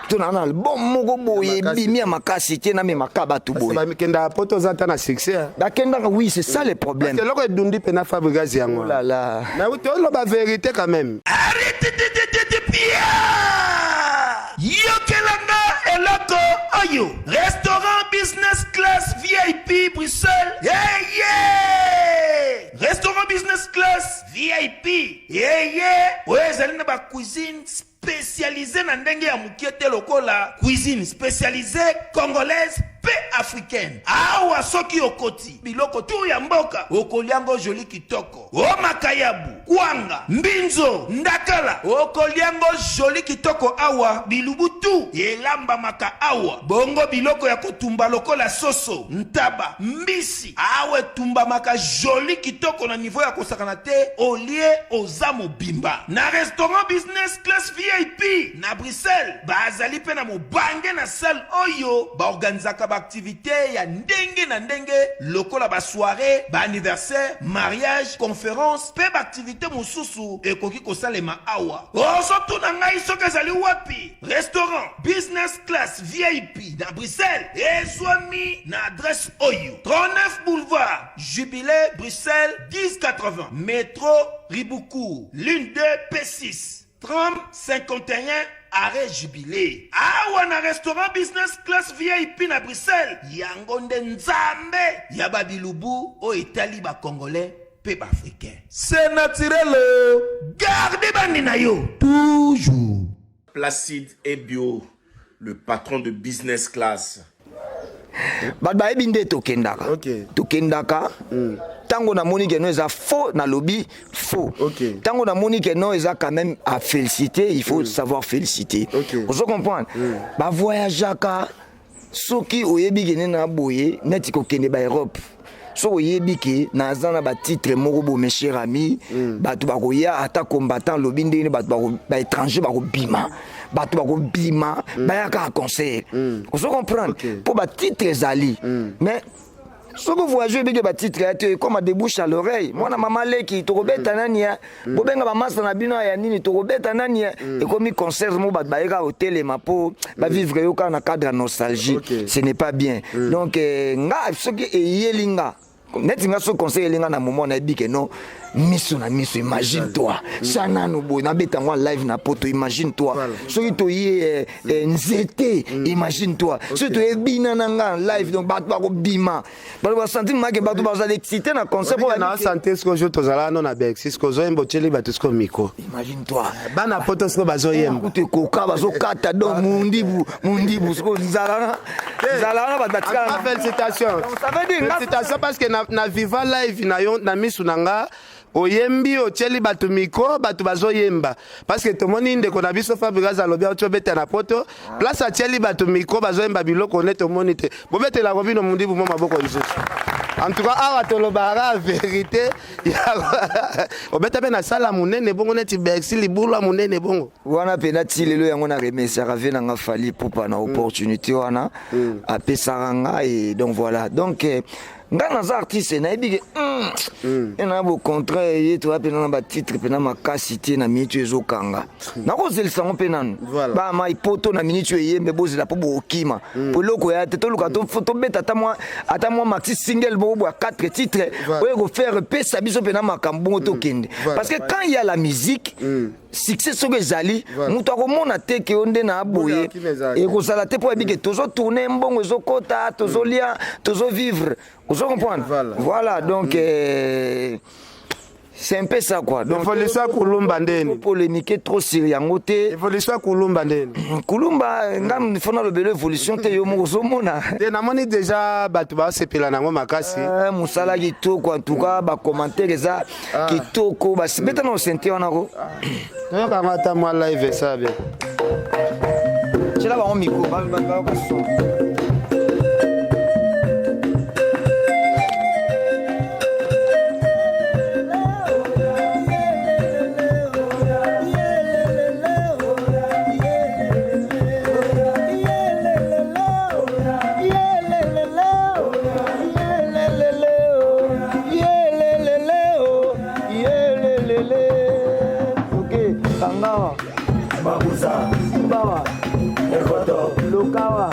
to naa na album moko boye ebimi ya makasi te, namemaka bato boye. Bakendaka Poto, oza ata na succès, hein. Bakendaka, oui, c'est ça le problème. Parce que eloko edundi mpena Fabregas yango. Oh là là. Mais toloba vérité quand même. Arrêtez. Yokelanga eloko oyo: restaurant business class VIP Bruxelles. Yeye, restaurant business class VIP yeye oyo ezali na bacuisine spécialisé na ndenge ya mokie te, lokola cuisine spécialisée congolaise mpe africaine. Awa soki okoti, biloko tu ya mboka okoliango joli kitoko, o makayabu, kwanga, mbinzo, ndakala, okoliango joli kitoko. Awa bilubu tu elambamaka awa, bongo biloko ya kotumba lokola soso, ntaba, mbisi, awa etumbamaka joli kitoko na niveau ya kosakana te. Olie, oza mobimba. Na restaurant business class VIP na Bruxelles, bazali mpe na mobange na salle oyo baorganizaka baaktivité ya ndenge na ndenge, lokola basoirée, baanniversaire, mariage, conférence mpe baaktivité mosusu ekoki kosalema awa. Ozotuna ngai soki ezali wapi? Restaurant business class VIP na Bruxelles ezwami na adresse oyo: 39 boulevard Jubilé, Bruxelles 1080, métro Ribaucourt, ligne 2 P6, tram 51, arrêt Jubilé. Awa na restaurant business class VIP na Bruxelles, yango nde nzambe ya babilubu oyo etali bacongolais mpe baafricain. C'est naturel, garde bandi na yo toujours. Placide Ebio, le patron de business class. Bato bayebi nde tokendaka. Tokendaka. Ntango namoni ke no eza faux, nalobi faux. Ntango namoni ke non, eza quand même à féliciter, il faut savoir féliciter. Ozo comprendre? Bavoyageaka. Soki oyebi ke nde na boye neti kokende ba Europe, soki oyebi ke naza na batitre moko bo, mes chers amis, bato bakoya, ata combattant alobi ndenge bato baétranger bakobima, bato bakobima, bayaka ya concert, ozo comprendre, mpo batitre ezali. Mais soki voyage, oyebi ke batitre ya te, ekoma de bouche à l'oreille: mwana mama leki, tokobeta nani ya bobenga bamasa na bino ya nini, tokobeta nani ya ekomi concert moko, bato bayeka kotelema mpo bavivre yo kaka na cadre ya nostalgie. Ce n'est pas bien. Donc nga soki eyeli nga neti nga, soki conseil eyeli nga na moment, nayebi ke non, miso na miso, imagine toi sa nanu boye nabeta yango live na poto, imagine toi soki toye nzete, imagine toi soki toye bina na nga live, donc bato bakobima, bato basentir make, bato bazala excité na concert. Na santé siko jour tozala no na Bercy, siko ozoyemba, otieli bato siko micro. Imagine toi. Bana poto siko bazoyemba. Kutu ekoka bazokata, donc mundibu mundibu, siko nzala nzala wana, bato batikala. Félicitation, félicitation, parce que na viva live na yo na misu na nga, oyembi, otieli bato micro, bato bazoyemba, parce que tomoni ndeko na biso Fabrigas alobi auti obeta na poto, place atieli bato micro, bazoyemba biloko ne tomoni te. Bobetelako bino mundibu mo maboko lisusu. En tout cas awa tolobaka vérité. Obeta mpe na sala monene bongo neti Bercy, libulu ya monene bongo. Wana mpena ti lelo yango na remerciaka ve nanga Fally Ipupa na opportunité wana apesaka nga. Et donc voilà, donc nga naza artiste, nayebi ke e na bocontraire ye, toya mpena na batitre mpena makasi te. Na miniti oyo ezokanga, nakozelisa yango mpe nanu bamai poto na miniti oyo eyembe, bozela mpo bokokima po eloko ya te. Toluka tobeta ata mwa maxi single moko boya 4 titres oyo ekofaire epesa biso mpena makambo bongo, tokende, parce que quand il y a la musique, succès soki ezali, moto akomona te ke yo nde na boye ekozala te, mpo yebi ke tozotourne, mbongo ezokota, tozolia, tozovivre, ozo comprendre. Voilà, donc c'est un peu ça quoi. Donc évolution Kulumba ndeni? Polémique trop sur yango te. Évolution Kulumba ndeni? Kulumba, nga fo nalobela évolution te, yo moko ozomona. Te, namoni déjà bato basepela nango makasi. Mosala kitoko, en tout cas bacommentaire eza kitoko, beta na osente wana ko. Toyokanga ata mwa live esa bien. Tiela bango micro, bayoka son. Kangawa, Mabuza, Simbawa, Ekoto, Lokawa,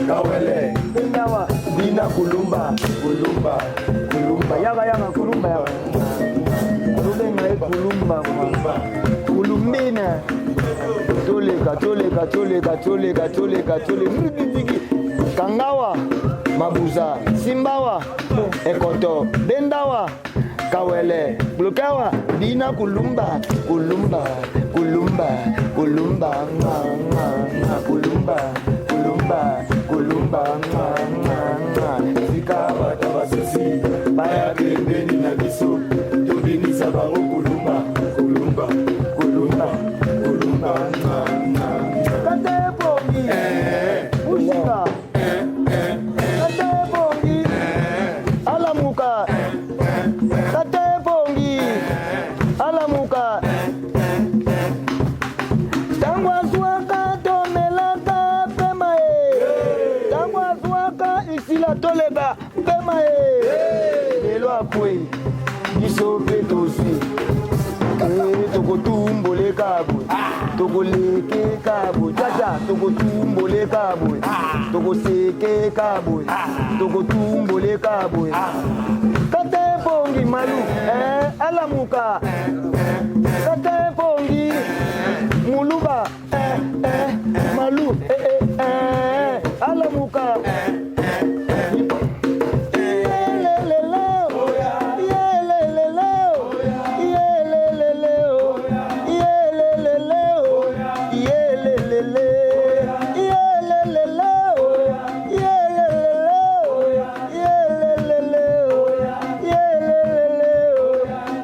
Kawele, Bendawa, Bina Kulumba, Kulumba, Kulumba. Yaka yaka Kulumba yaka. Tobenga ye Kulumba, Kulumbina. Toleka, toleka, toleka, toleka, toleka, toleka. Kangawa, Mabuza, Simbawa, Ekoto, Bendawa, Kawele, Blokawa, Bina Kulumba, Kulumba, Kulumba, Kulumba, nga, nga, nga, Kulumba, Kulumba, Kulumba, nga, nga, nga. Sika bato basusi baya pembeni na biso, tobinisa bango Kulumba, Kulumba, Kulumba, Kulumba, nga, nga. Kata ebongi, Ushinga, Kata ebongi, Alamuka, Kata ebongi, Alamuka. Ntango azwaka tomelaka pema ye, ntango azwaka isila toleba pema ye, lelo akwei, biso mpe tozwi. Tokotumboleka boye, tokolekeka boye, tata, tokotumboleka boye, tokosekeka boye, tokotumboleka boye. Kata ebongi, malu alamuka, kata ebongi, muluba malu alamuka. Yelelele, yelelele, yelelele, yelelele, yelelele, yelelele, yelelele, yelelele, yelelele,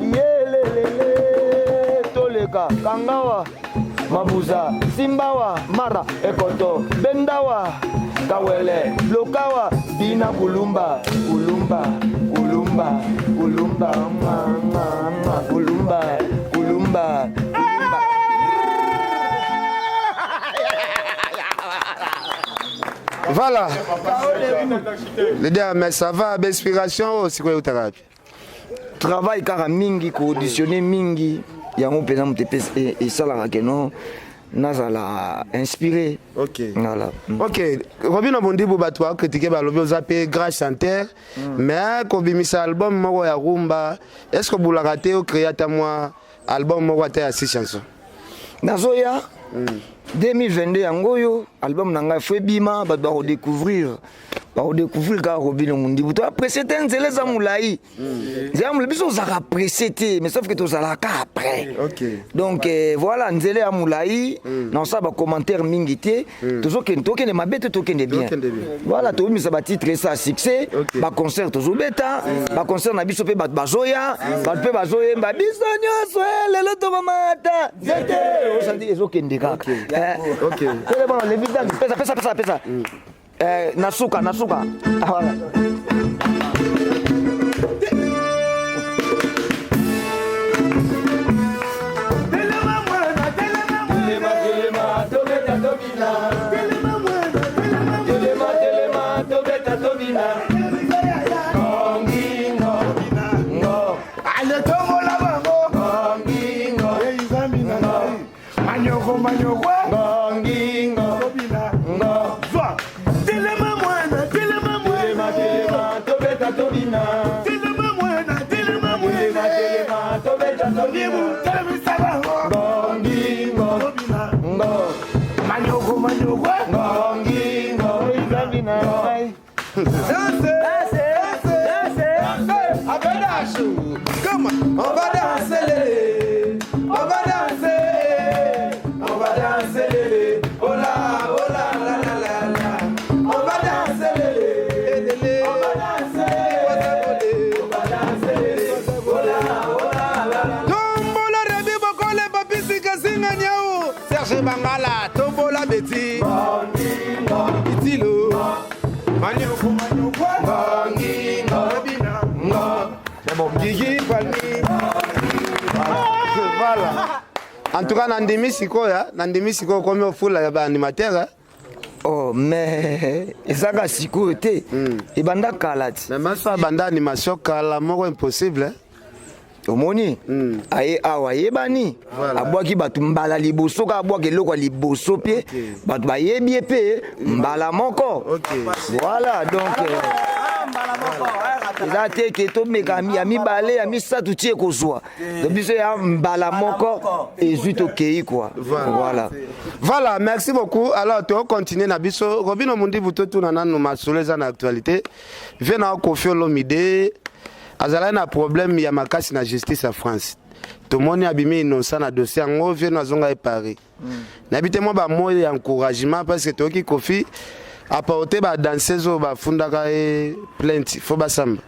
yelelele. Toleka kangawa, mabuza. Simbawa mara ekoto bendawa kawele lokawa bina kulumba kulumba kulumba kulumba mwa, mwa, mwa, kulumba kulumba kulumba. Voilà. Leader, mais ça va, inspiration sikoyo eutaka wapi? Travail kaka mingi, koauditionne mingi, yango mpenza moto esalaka keno nazala inspiré. Ok. Voilà. Ok, Robino Mondibu, bato bakritike, balobi oza mpe grand chanteur, mais kobimisa album moko ya rumba, est ce que obulaka te ocréer ata mwa album moko ata ya 6 chansons? Nazoya 2022 yango oyo, album na ngai fo ebima, bato bakodécouvrir, bakodécouvrir kaka Robino Mondibu. To apprécie te, nzela eza molai, nzela molai, biso ozalaka pressé te, mais sauf que tozalaka après. Donc voilà, nzela ya molai, naosala bacommentaire mingi te, tozokende, tokende mabe te, tokende bien. Tokende bien. Voilà, tobimisa batitre, esa succès, baconcert tozobeta, baconcert na biso mpe bato bazoya, bato mpe bazoyemba biso nyonso, lelo tokomata nzete osandi, ezokende kaka. Telebona levidan, pesa pesa pesa pesa. Na suka, na suka. Ah, voilà. Telema, telema, tobeta tobina. Telema, telema, tobeta tobina. Ngongingo, ngo. Ale tombola bango. Ngongingo, Nzambi na ngai. Manyoko, manyoko. Ngongingo, Tobina. ngo. Zwa. Telema mwana, telema mwana. Telema, telema, tobeta tobina. Telema mwana, telema Telema, mwana. telema, tobeta tobina. Telemisa bango. Ngongingo, Tobina. ngo. Manyoko, manyoko. Ngongingo, Nzambi na ngai. Danser, danser, danser. Abedashu. Come on, on va danser, lélé. On va danser. On va danser, lélé. Oh là, oh là, la la la la. On va danser, lélé. Lélé. On va danser. On va danser, lélé. Oh là, oh là, la la. Tombola Rebi Bokole Papisi Kasinga Niaou. Serge Bangala, Tombola Betty. Itilo. Manyoko, manyoko. Ngongingo, Tobina. ngo. Gigi Palmi. Voilà. En tout cas, nandimi sikoyo, nandimi sikoyo komi ofula ya baanimateur, hein. Oh, mais ezaka sikoyo te, ebanda kala ti. Mais maso abanda animation kala moko impossible, hein. Omoni aye awa ayebani, abwaki bato mbala liboso, kaka abwaka eloko ya liboso mpe bato bayebi ye mpe mbala moko. Voilà, donc eza te ke tomeka ya mibale, ya misato ti ekozwa. Donc biso ya mbala moko ezwi, tokei quoi, voilà. Voilà, merci beaucoup. Alors, tu continuer na biso. Robino Mundibu, totuna nanu masolo eza na actualité. Vie na Koffi Olomide azalaki na problème ya makasi na justice ya France. Tomoni abimi innocent na dossier yango, vie no azonga ye Paris. Nayebi te mwa bamots ya encouragement, parce que toyoki Koffi apporte badanseuse oyo bafundaka ye plainte, fo basamba.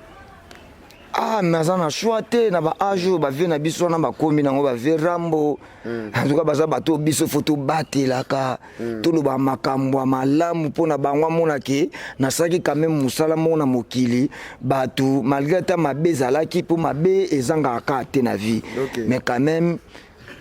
Ah, mais aza na choix te na baage oyo bavieux na biso wana bakomi nango, bavieux Rambo. En tout cas, baza bato oyo biso fo tobatelaka, toloba makambo ya malamu mpo na bango. Amonake nasalaki quand même mosala moko na mokili, bato malgré ata mabe ezalaki, mpo mabe ezangaka kaka te na vie, mais quand même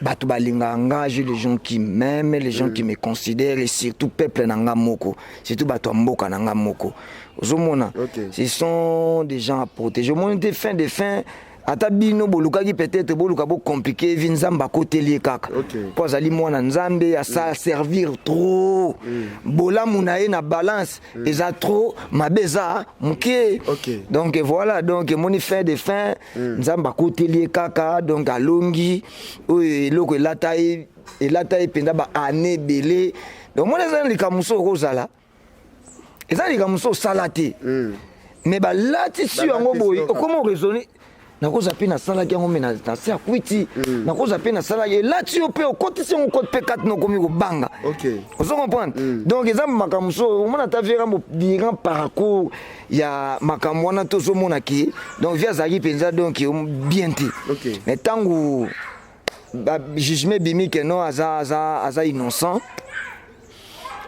bato balingaka nga. J'ai les gens qui m'aiment, les gens qui me considèrent, et surtout peuple na nga moko, surtout bato ya mboka na nga moko. Ozomona, ce sont des gens à protéger. Omoni te, fin de fin, ata bino bolukaki peut-être boluka bocompliquer vie, Nzambe akoteli ye kaka, mpo azali mwana Nzambe, asa servir trop. Bolamu na ye na balance eza trop, mabe eza moke. Donc voilà, donc emoni fin de fin, Nzambe akoteli ye kaka, donc alongi oyo eloko elata ye, elata ye mpenza baane ebele. Donc moni eza na likambo mosusu okozala, eza likambo mosusu osala te, mais balati si yango boye, okoma oraisonner: nakozwa mpe nasalaki yango, me na se ya kwiti nakozwa mpe nasalaki, elati yo mpe okotisi yango kote mpe kati na okomi kobanga. Ozo comprendre? Donc eza makambo mosusu omona ata vieux Rambo durant parcours ya makambo wana, tozomona ke donc vieux azalaki mpenza donc bien te, mais ntango jugement ebimi ke non, aza innocent.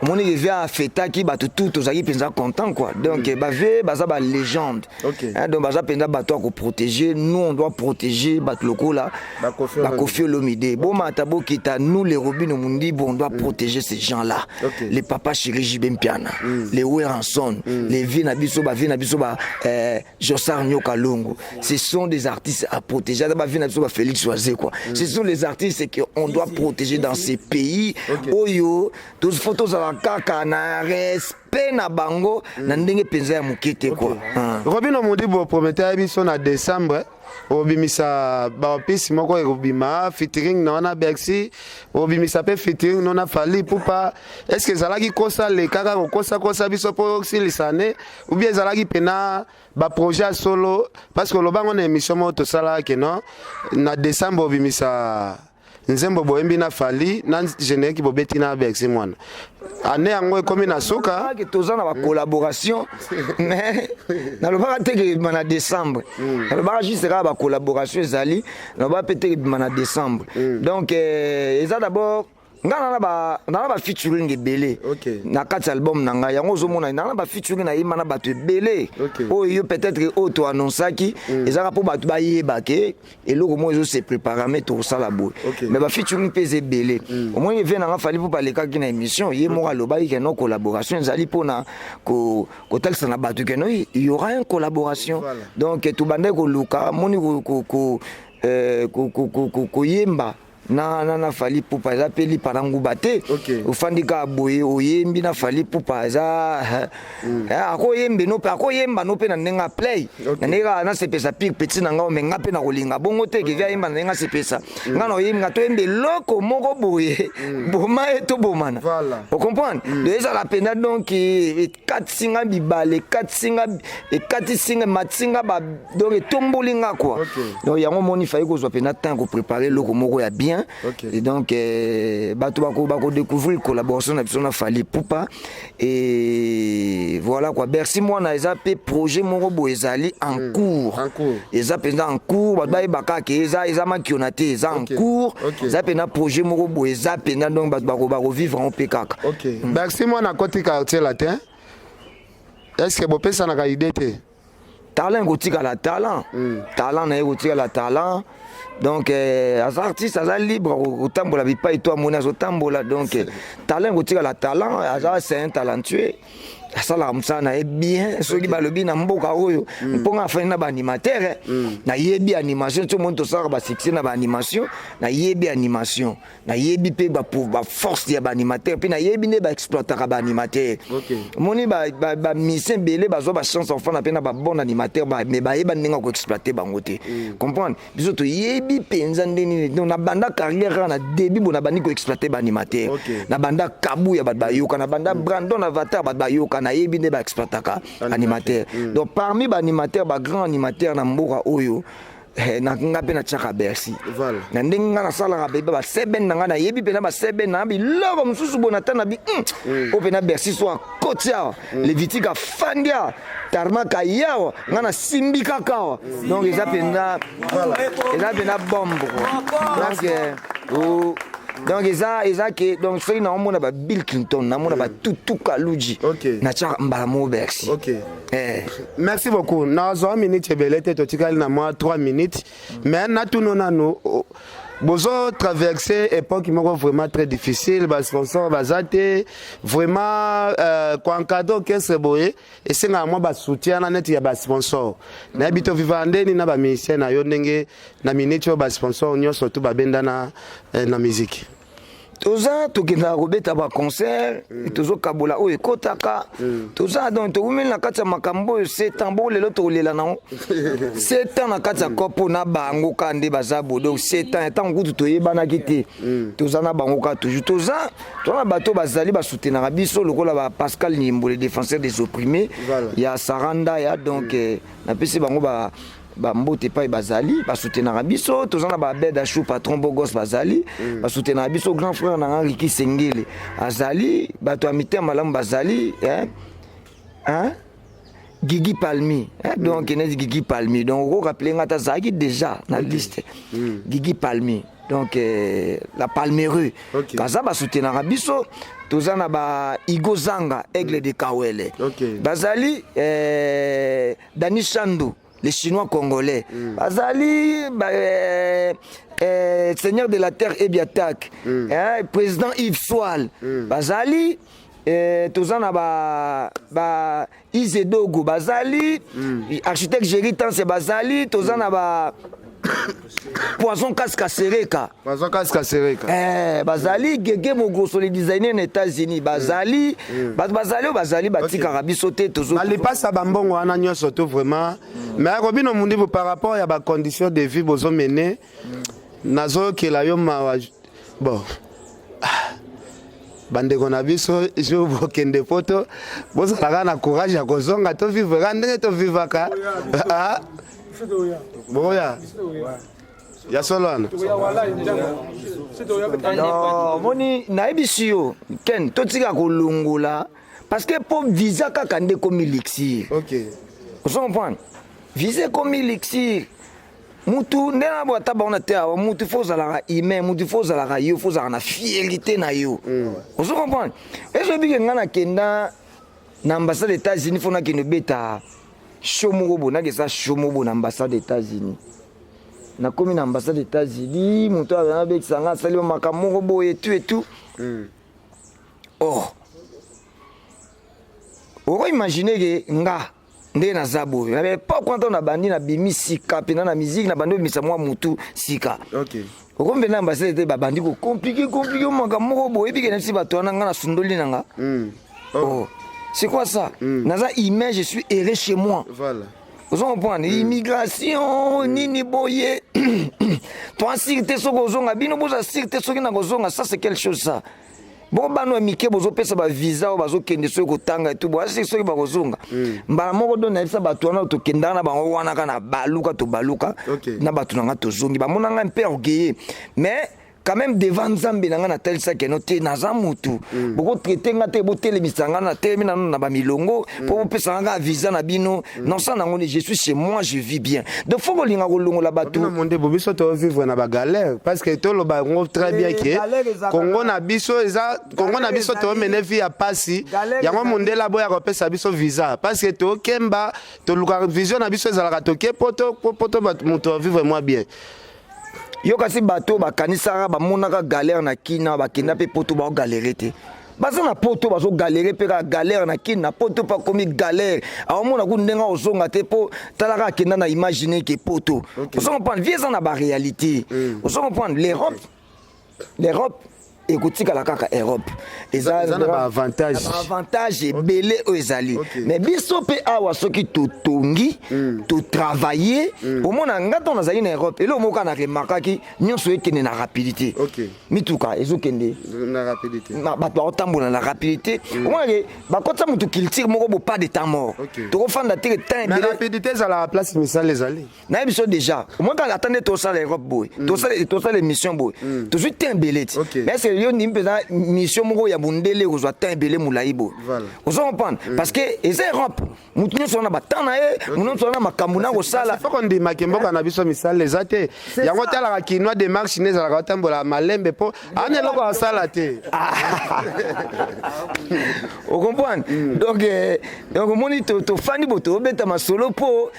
Omoni ke vieux afetaki bato tout, tozalaki mpenza content quoi. Donc bavieux baza balégende. Hein, donc baza mpenza bato ya koprotéger. Nous, on doit protéger bato lokola Bakofi. Bakofi Olomide. Bomata, bokita, nous les Robinho Mundibu, on doit protéger ces gens là. Les papa chéri JB Mpiana, les Werrason, les vieux na biso, bavieux na biso ba Josar Nyoka Longo, ce sont des artistes à protéger. Ata bavieux na biso ba Félix Wazekwa, ce sont les artistes qu'on doit protéger dans ces pays oyo. Faut tozala kaka na respect na bango na ndenge mpenza ya moke te quoi. Ah. Robinho Mundibu opromettait biso na décembre obimisa baopisi moko, ekobima featuring na wana Bercy, obimisa mpe featuring no na Fally Ipupa. Est ce que ezalaki kosale kaka kokosakosa biso mpo osilisa ne, ou bien ezalaki mpena baprojet ya solo? Parce que olobango na émission moko tosalaka ke non, na décembre obimisa nzembo boyembi na Fally na générique bobeti na Bercy Mwana. Ane yango ekomi na suka. Ke toza na bacollaboration, mais nalobaka te ke ebima na décembre. Nalobaka juste kaka bacollaboration ezali, nalobaka mpe te ke ebima na décembre. Donc eza d'abord nga na bafeaturing ebele na kati ya album na ngai. Yango ozomona na bafeaturing nayemba na bato ebele. Oyo yo peut-être oyo toannonsaki ezaka mpo bato bayeba ke eloko moko ezose préparer, mais tokosala boye. Mais bafeaturing mpe eza ebele. Omoni vieux na nga Fally mpo balekaki na émission, ye moko alobaki ke no, collaboration ezali mpona kotalisa na bato ke no, il y aura une collaboration. Donc tobandaki koluka moni koyemba na Fally Ipupa eza mpe lipa na nguba te. Ofandi kaka boye, oyembi na Fally Ipupa, eza akoyembe no mpe akoyemba no mpe na ndenge aplay, na ndenge kaka nasepesa pire petit na ngai. Me nga mpe na kolinga bongo te kevi ayemba na ndenge asepesa nga na oyembi nga toyemba eloko moko boye, boma ye tobomana. Ocomprendre? Donc ezala mpenza, donc ekatisi nga bibale, ekatisi nga, ekatisi nga, ematisi nga donc etomboli nga quoi. Donc yango moni fai kozwa mpenza temps kopréparer eloko moko ya bien. Et donc bato bakodécouvrir collaboration na biso na Fally Ipupa et voilà quoi. Bercy Mwana eza mpe projet moko boye ezali en cours. En cours. Eza mpenza en cours. Bato bayeba kaka ke eza makiona te, eza en cours. Eza mpenza projet moko boye, eza mpenza, donc bato bakovivre yango mpe kaka. Ok, Bercy Mwana akoti Quartier Latin, est ce que bopesanaka idée te? Talent ekotikala talent, talent na ye ekotikala talent. Donc aza artiste, aza libre kotambola bipai to amoni azotambola. Donc talent ekotikala talent. Aza, c'est un talentueux, asalaka mosala na ye bien. Soki balobi na mboka oyo mpo nga afandi na baanimateur, nayebi animation ti omoni tosalaka basuccès na baanimation, nayebi animation, nayebi mpe baforce ya baanimateur, mpe nayebi nde baexploitaka baanimateur. Omoni bamusicien ebele bazwa bachance ofanda mpe na babon animateur, mais bayeba ndenge ya koexploite bango te. Comprendre? Biso toyebi mpenza nde nini. Donc nabanda carrière kaka na début bo nabandi koexploite baanimateur. Nabanda Kabuya, bato bayoka, nabanda Brandon Avatar, bato bayoka. Nayebi nde baexploitaka animateur. Donc parmi baanimateur, bagrand animateur na mboka oyo, na nga mpe natiaka Bercy. Na ndenge nga nasalaka bebe baseben na nga, nayebi mpena baseben na nga biloko mosusu boye nata na bi oyo mpena Bercy so akoti awa, Levitique afandi awa, Tarmak ayawa, nga nasimbi kaka awa. Donc eza mpenza bombe quoi. Donc oh, donc eza ke donc soki naomona ba Bill Clinton, namona batutu Kaluji, natiaka mbala moko Bercy. Eh. Merci beaucoup. Nazwa minute ebele te, totikali na mwa 3 minutes, mais natuna nanu: bozo traverse époque moko vraiment très difficile, basponsor baza te vraiment koencadre orchestre boye esengaka mwa basoutien na neti ya basponsor. Nayebi te oviva ndeni na bamusicien na yo ndenge na minute oyo basponsor nyonso tu babenda na musique. Toza, tokendaka kobeta baconcert, tozokabola oyo ekotaka. Toza, donc tokumeli na kati ya makambo oyo 7 ans. Bongo lelo tokolela nango 7 ans na kati ya kopo na bango kaka nde baza bo. Donc 7 ans, ntango kutu toyebanaki te, toza na bango kaka toujours. Toza na bato bazali basoutenaka biso lokola ba Pascal Nyimbo, le défenseur des opprimés, ya Saranda ya. Donc napesi bango ba bambote epai bazali, basoutenaka biso. Toza na babed Ashu, patron bogos, bazali basoutenaka biso. Grand frère na nga Riki Sengele azali, bato ya mitema malamu bazali, hein? Hein? Gigi Palmi, hein? Donc neti Gigi Palmi, donc okorappeler nga ata azalaki déjà na liste. Gigi Palmi, donc la Palmereux, baza basoutenaka biso. Toza na ba Igo Zanga, Aigle de Kawele. Bazali Dani Chandu, les Chinois congolais. Bazali ba, Seigneur de la Terre Ebiatak, hein, président Yves Soal. Bazali toza na ba Izedogo bazali, architecte Jerry Tanse bazali, toza na ba Poison Kaska Sereka. Poison Kaska Sereka. Bazali Gege Mogroso, les designers na États-Unis bazali, bato bazali oyo bazali batikaka biso te, tozo Balipasa bambongo wana nyonso to vraiment. Mais Robinho Mundibu, par rapport ya bacondition de vie bozomene, nazokela yo mawa. Bon, bandeko na biso, jour bokende Poto, bozalaka na courage ya kozonga tovivre ndenge tovivaka. Ah, boya ya solo wana. Non, moni nayebisi yo, Ken, totika kolongola, parce que mpo visa kaka nde ekomi luxe. Ozo comprendre, visa ekomi luxe. Mutu nde na bo ata bango na te awa, mutu fo ozalaka humain, mutu fo ozalaka yo, fo ozalaka na fierté na yo. Ozo comprendre, ezoyebi ke ngai nakenda na ambassade États-Unis, fo nakende obeta show moko boye, nakesa show moko boye na ambassade États-Unis. Nakomi na ambassade États-Unis, moto abekisa nga, asali makambo moko boye etu etu. Oh, okoimagine ke nga nde naza boye na époque wana, ntango nabandi, nabimi sika mpena na musique, nabandi obimisa mwa mutu sika. Okomi mpenza ambassade te, babandi kocompliquer compliquer makambo moko boye, ebike nayebisi bato wana, nga nasundoli na nga. Oh, c'est quoi ça? Naza humain, je suis erré chez moi. Ozo comprendre, immigration nini boye, toa sûr te soki ozonga, bino boza sûr te soki na kozonga. Ça, c'est quelque chose, ça. Bongo bana ya mike bozopesa bavisa oyo bazokende soki kotanga etu boasi, soki bakozonga mbala moko. Do nayebisa bato wana, tokendaka na bango wana kaka na baluka, tobaluka na bato na nga, tozongi, bamona ngai mpe orgueilleux, mais quand même devant Nzambe na ngai natalisaki eno te, naza mutu, bokotraiter nga te, botelemisa nga, natelemi nano na bamilongo mpo bopesa nga kaka visa na bino. Non, ça nango je suis chez moi, je vis bien. Donc faut kolinga kolongola bato. Monde bo biso tovivre na bagalère, parce que toloba yango très bien ke Kongo na biso eza Kongo na biso, tomene vie ya pasi. Yango mondele aboya kopesa biso visa, parce que tokemba, toluka vision na biso ezalaka toke Poto, Poto moto avivre mwa bien. Yo kasi bato bakanisaka, bamonaka galère na Kina, bakenda mpe Poto, baogalere te. Baza na Poto, bazogalere mpe kaka galère na Kini. Na Poto mpe akomi galère, aomona ku ndenge ozonga te, mpo talaka akenda na imagine ke Poto. Ozo comprendre, vie eza na baréalité. Ozo comprendre, l'Europe, l'Europe ekotikala kaka Europe. Eza na baavantage. Avantage ebele oyo ezali. Mais biso mpe awa, soki totongi, totravaille, omona nga ntango nazali na Europe, eloko moko na remarquaki, nyonso ekende na rapidité. Mituka ezokende na rapidité, bato bakotambola na rapidité. Omonake bakotisa motu culture moko bo pas de temps mort, tokofanda te temps ebele. Rapidité ezalaka place misala ezali. Nayebi biso déjà, omoi kaka ata nde tosala Europe boye, tosala émission boye, tozwi temps ebele ti. Mais est yo ndimi mpenza mission moko ya bondele kozwa temps ebele molai boye? Ozo comprendre, parce que eza Europe, motu nyonso wana batemps na ye, motu nyonso wana makambo na kosala. Fo kondimaki mboka na biso misala eza te. Yango otalaka Kinois, démarche ne ezalaka otambola malembe mpo ana eloko asala te. Ocomprendre, donc omoni, tofandi bo tobeta masolo mpo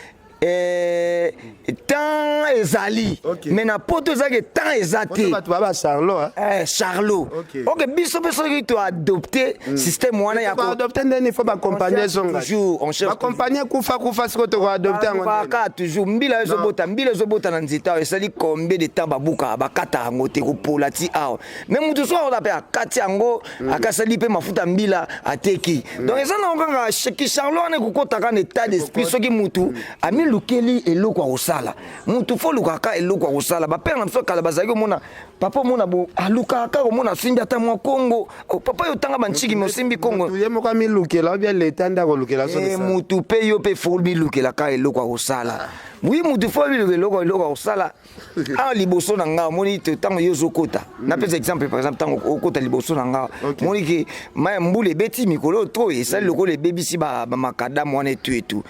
temps ezali. Mais na Poto ezalaki temps eza te. Bato baba charlot. Charlot. Ok, biso mpe soki toadopte système wana ya adopte ndeni, faut bacompagnie ezonga. Toujours on cherche. Bacompagnie kufa kufa, sikoyo tokoadopte yango. Kaka toujours mbila ezobota, mbila ezobota na nzete awa, esali combien de temps babukaka, bakata yango te, kopola ti awa. Mais motu so aola mpe akati yango, akasali mpe mafuta mbila, ateki. Donc eza nango kaka kicharlot wana, ekokotaka na état d'esprit. Soki mutu amilukeli eloko ya kosala, mutu fo olukaka eloko ya kosala. Bapere na biso kala bazalaki komona papa, omona bo alukaka kaka, omona asimbi ata mwa kongo. Oh, papa, yo otanga banchiki, me osimbi kongo. Ye moko amilukela obia leta nde akolukela so? Mutu mpe yo mpe fo milukela kaka eloko ya kosala. Wi, mutu fo milukela eloko ya kosala. Awa liboso na nga, omoni ntango yo ozokota, napesa exemple, par exemple ntango okota liboso na nga, omoni ke mai ya mbula ebeti mikolo to esali lokola ebebisi bamakadamu wana etu etu.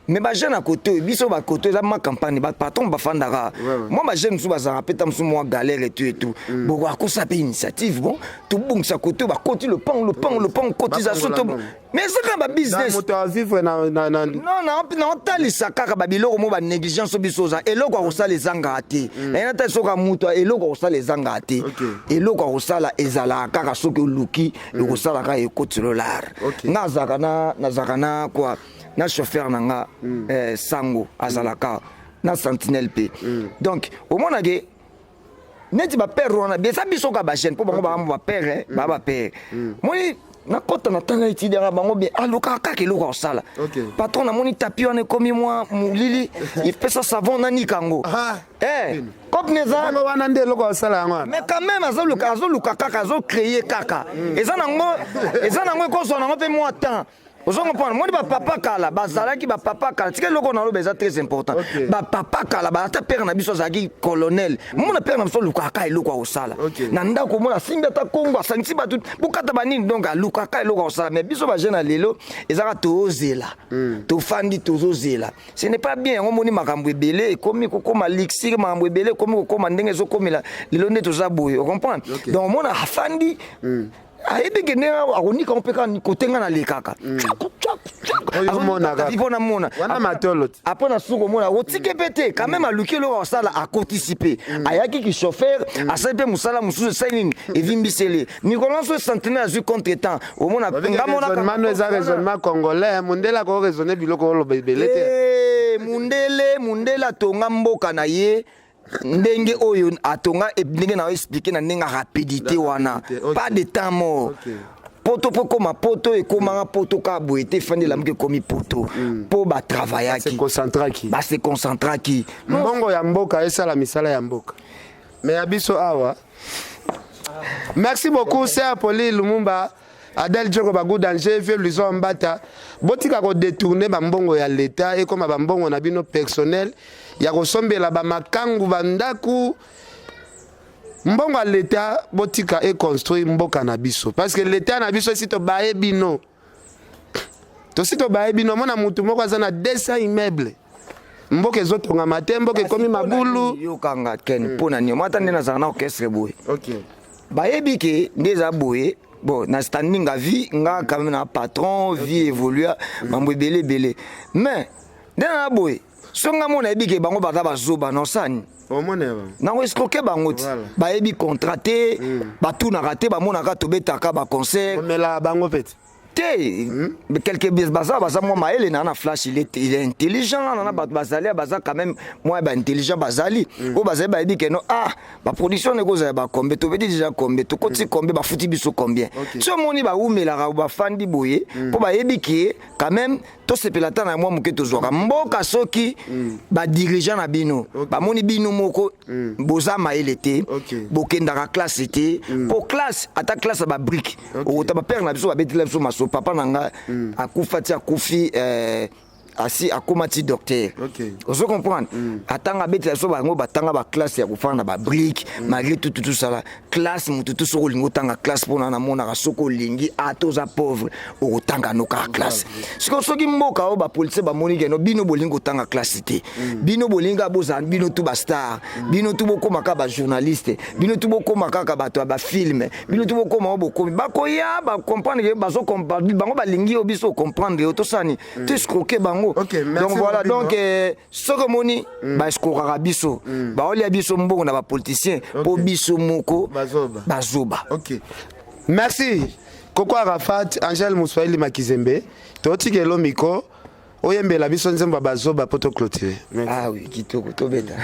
Mais bajeune ya kote oyo, biso bakote eza ma campagne, bapatron bafandaka mwa bajeune mosusu bazalaka mpe ta mosusu mwa galère etu etu mm. Boko akosa mpe initiative, bon, tobongisa kote oyo, bakoti lopango lopango lopango, cotisation to, mais eza kaka babusiness. Non, naotalisa kaka babiloko mo banégligence biso oza eloko ya kosala ezangaka te. Naye natalisa soka moto eloko ya kosala ezangaka te. Eloko ya kosala ezalaka kaka soki oluki ekosala kaka ekoti lolare. Nga azalaka na nazalaka na quoi, na chauffeur na nga, sango azalaka na sentinelle mpe. Donc omonake neti bapere wana eza biso kaka bajeune mpo bango baa bapere, baa bapere. Moni nakɔta na ntango etidaka bango bien, alukaka kaka eloko ya kosala. Patron, namoni tapi wana ekomi mwa molili, epesa savon nanika yango. Cope neza wana nde eloko asala yango wana. Mais quand même azoluka, azoluka kaka, azocréer kaka. Eza nango, eza nango, ekozwa nango mpe mwa temps. Ozo comprendre? Moni bapapa kala bazalaki, bapapa kala, tika eloko naloba eza très important. Bapapa kala, ata père na biso azalaki colonel, mona père na biso alukaka eloko ya kosala na ndako, omona asimbi ata kongo, asangisi bato bokata banini, donc alukaka eloko ya kosala. Mais biso bajeune ya lelo ezaka tozela, tofandi tozozela, ce n'est pas bien. Yango moni makambo ebele ekomi kokóma lixir, makambo ebele ekomi kokóma ndenge ezokomela lelo nde toza boye, ocomprendre? Donc omona afandi, ayebi ke ndenge akonika ngo mpe kaka kote nga nalekaka mpo namona. Wana matolo. Apo na suku omona otike mpe te, quand même aluki eloko akosala, akotisi mpe, ayaki ki chauffeur, asali mpe mosala mosusu, esali nini, evimbiseli mikolo nyonso sentinelle azwi contretemps. Omona nga monaka eza raisonnement congolais. Mondele akoraisonne biloko oloba ebele te. Mundele, mundele atonga mboka na ye ndenge oyo atonga, ndenge na expliqué na ndenge ya rapidité wana, pas de temps mort. Poto mpo ekóma poto, ekomaka poto kaka boye te. Efandi, elamuki, ekomi poto mpo batravaillaki, base concentraki. Mbongo ya mboka esala misala ya mboka, mais ya biso awa. Merci beaucoup, sœur Poli Lumumba, Adel Djoko, Bagu Danger, vieux Luison Mbata. Botika kodétourner bambongo ya leta ekóma bambongo na bino personnel ya kosombela bamakangu bandako. Mbongo ya leta botika econstruire mboka na biso, parce que leta na biso esi tobaye bino, tosi tobaye bino. Omona mutu moko aza na 200 immeuble, mboka ezotongama te, mboka ekomi mabulu. Yokanga ken, mpo na nini ata nde nazala na orchestre boye, bayebi ke nde eza boye. Bon, na standing ya vie nga quand même na patron, vie évolua, mambo ebele ebele, mais nde na boye so nga mo nayebi ke bango baza bazoba na osani nango escroquer bango ti bayebi contrat te, batunaka te, bamonaka tobetaka baconcert. Omela bango pete. Te, quelque baza, baza mwa mayele na na flash, il est intelligent na bato bazali, baza quand même mwa baintelligent, bazali oyo bazali, bayebi ke no, ah, baproduction ekozala bacombien, tobeti déjà combien, tokoti combien, bafuti biso combien. So omoni bawumelaka, bafandi boye mpo bayebi ke quand même tosepela ata na mwa moke tozwaka mboka. Soki badirigeant na bino bamoni bino moko boza mayele te, bokendaka classe te, mpo classe, ata classe ya babrique okota, bapere na biso babetela biso maso. Papa na nga akufa ti akufi, asi akóma ti docteur. Ozo comprendre? Atanga, abetela biso, bango batanga baclasse ya kofanda na babrique. Malgré tout, tosala classe, motu tu soki olingi otanga classe, mpona namonaka soki olingi, ata oza pauvre, okotanga no kaka classe. Sikoyo soki mboka oyo bapoliticien bamoni keno bino bolingi kotanga classe te, bino bolingi kaka bozala bino tu bastar, bino tu bokóma kaka bajournaliste, bino tu bokóma kaka bato ya bafilm, bino tu bokóma oyo bokomi, bakoya bacomprendre ke bazo bango balingi yo biso comprendre yo, tosani toescroquer bango. Donc voilà, donc soki omoni baescroquaka biso, baolia biso mbongo na bapoliticien mpo biso moko bazoba. Ok, merci Koko Arafat. Angèle Moswahili Makizembe, totikelo micro, oyembela biso nzembo ya bazoba mpo toclôturer. Ah oui, kitoko, tobeta.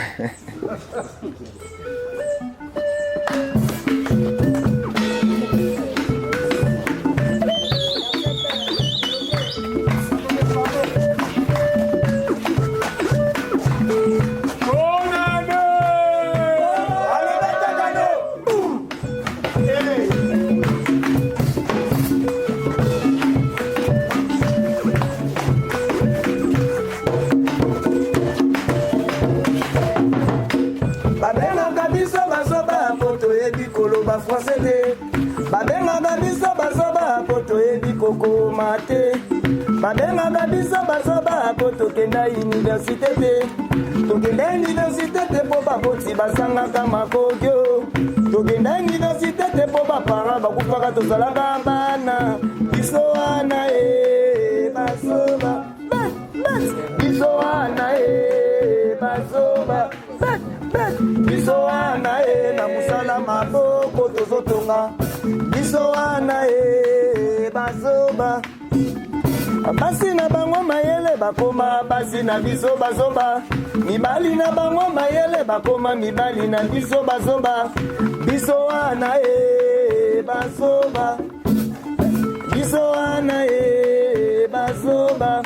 Babengaka biso bazoba po toyebi koloba français te, babengaka biso bazoba po toyebi kokoma te. Babengaka biso bazoba po tokenda universite te. Tokenda universite te po baboti basangaka makokio. Tokenda universite te po baparent bakufaka tozalaka bana. Biso wana e bazoba. Bet, bet. Biso wana e bazoba. Bet, bet. Biso wana e na mosala maboko tozotonga. Biso wana e bazoba. Basi na bango mayele bakoma basi na biso bazoba. Mibali na bango mayele bakoma mibali na biso bazoba. Biso wana e bazoba. Biso wana e bazoba.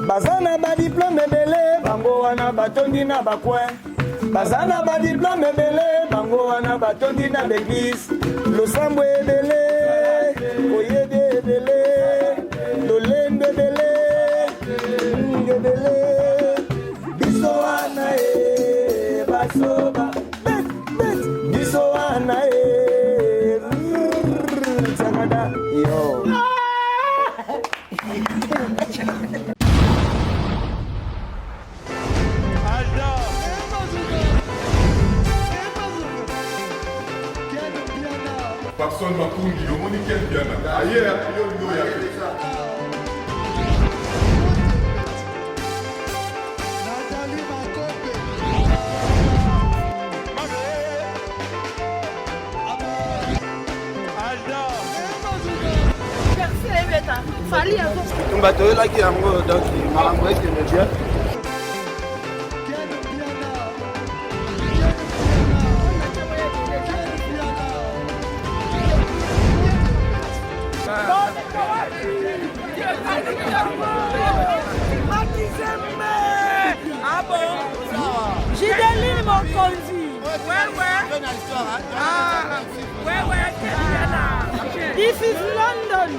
Baza na badiplome ebele bango wana batondi na bacoin. Baza na badiplome ebele bango wana batondi na baeglise. Losambo ebele koyebi ebele lolendo ebele ebele biso wana e bazoba bet bet biso wana e tsakada yo. Papson Makungi, omoni Ken Mpiana aye yo olingi oya te. Tumba toyelaki yango donc makambo ekende bien. Gideline Mokonzi. This is London.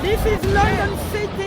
This is London City.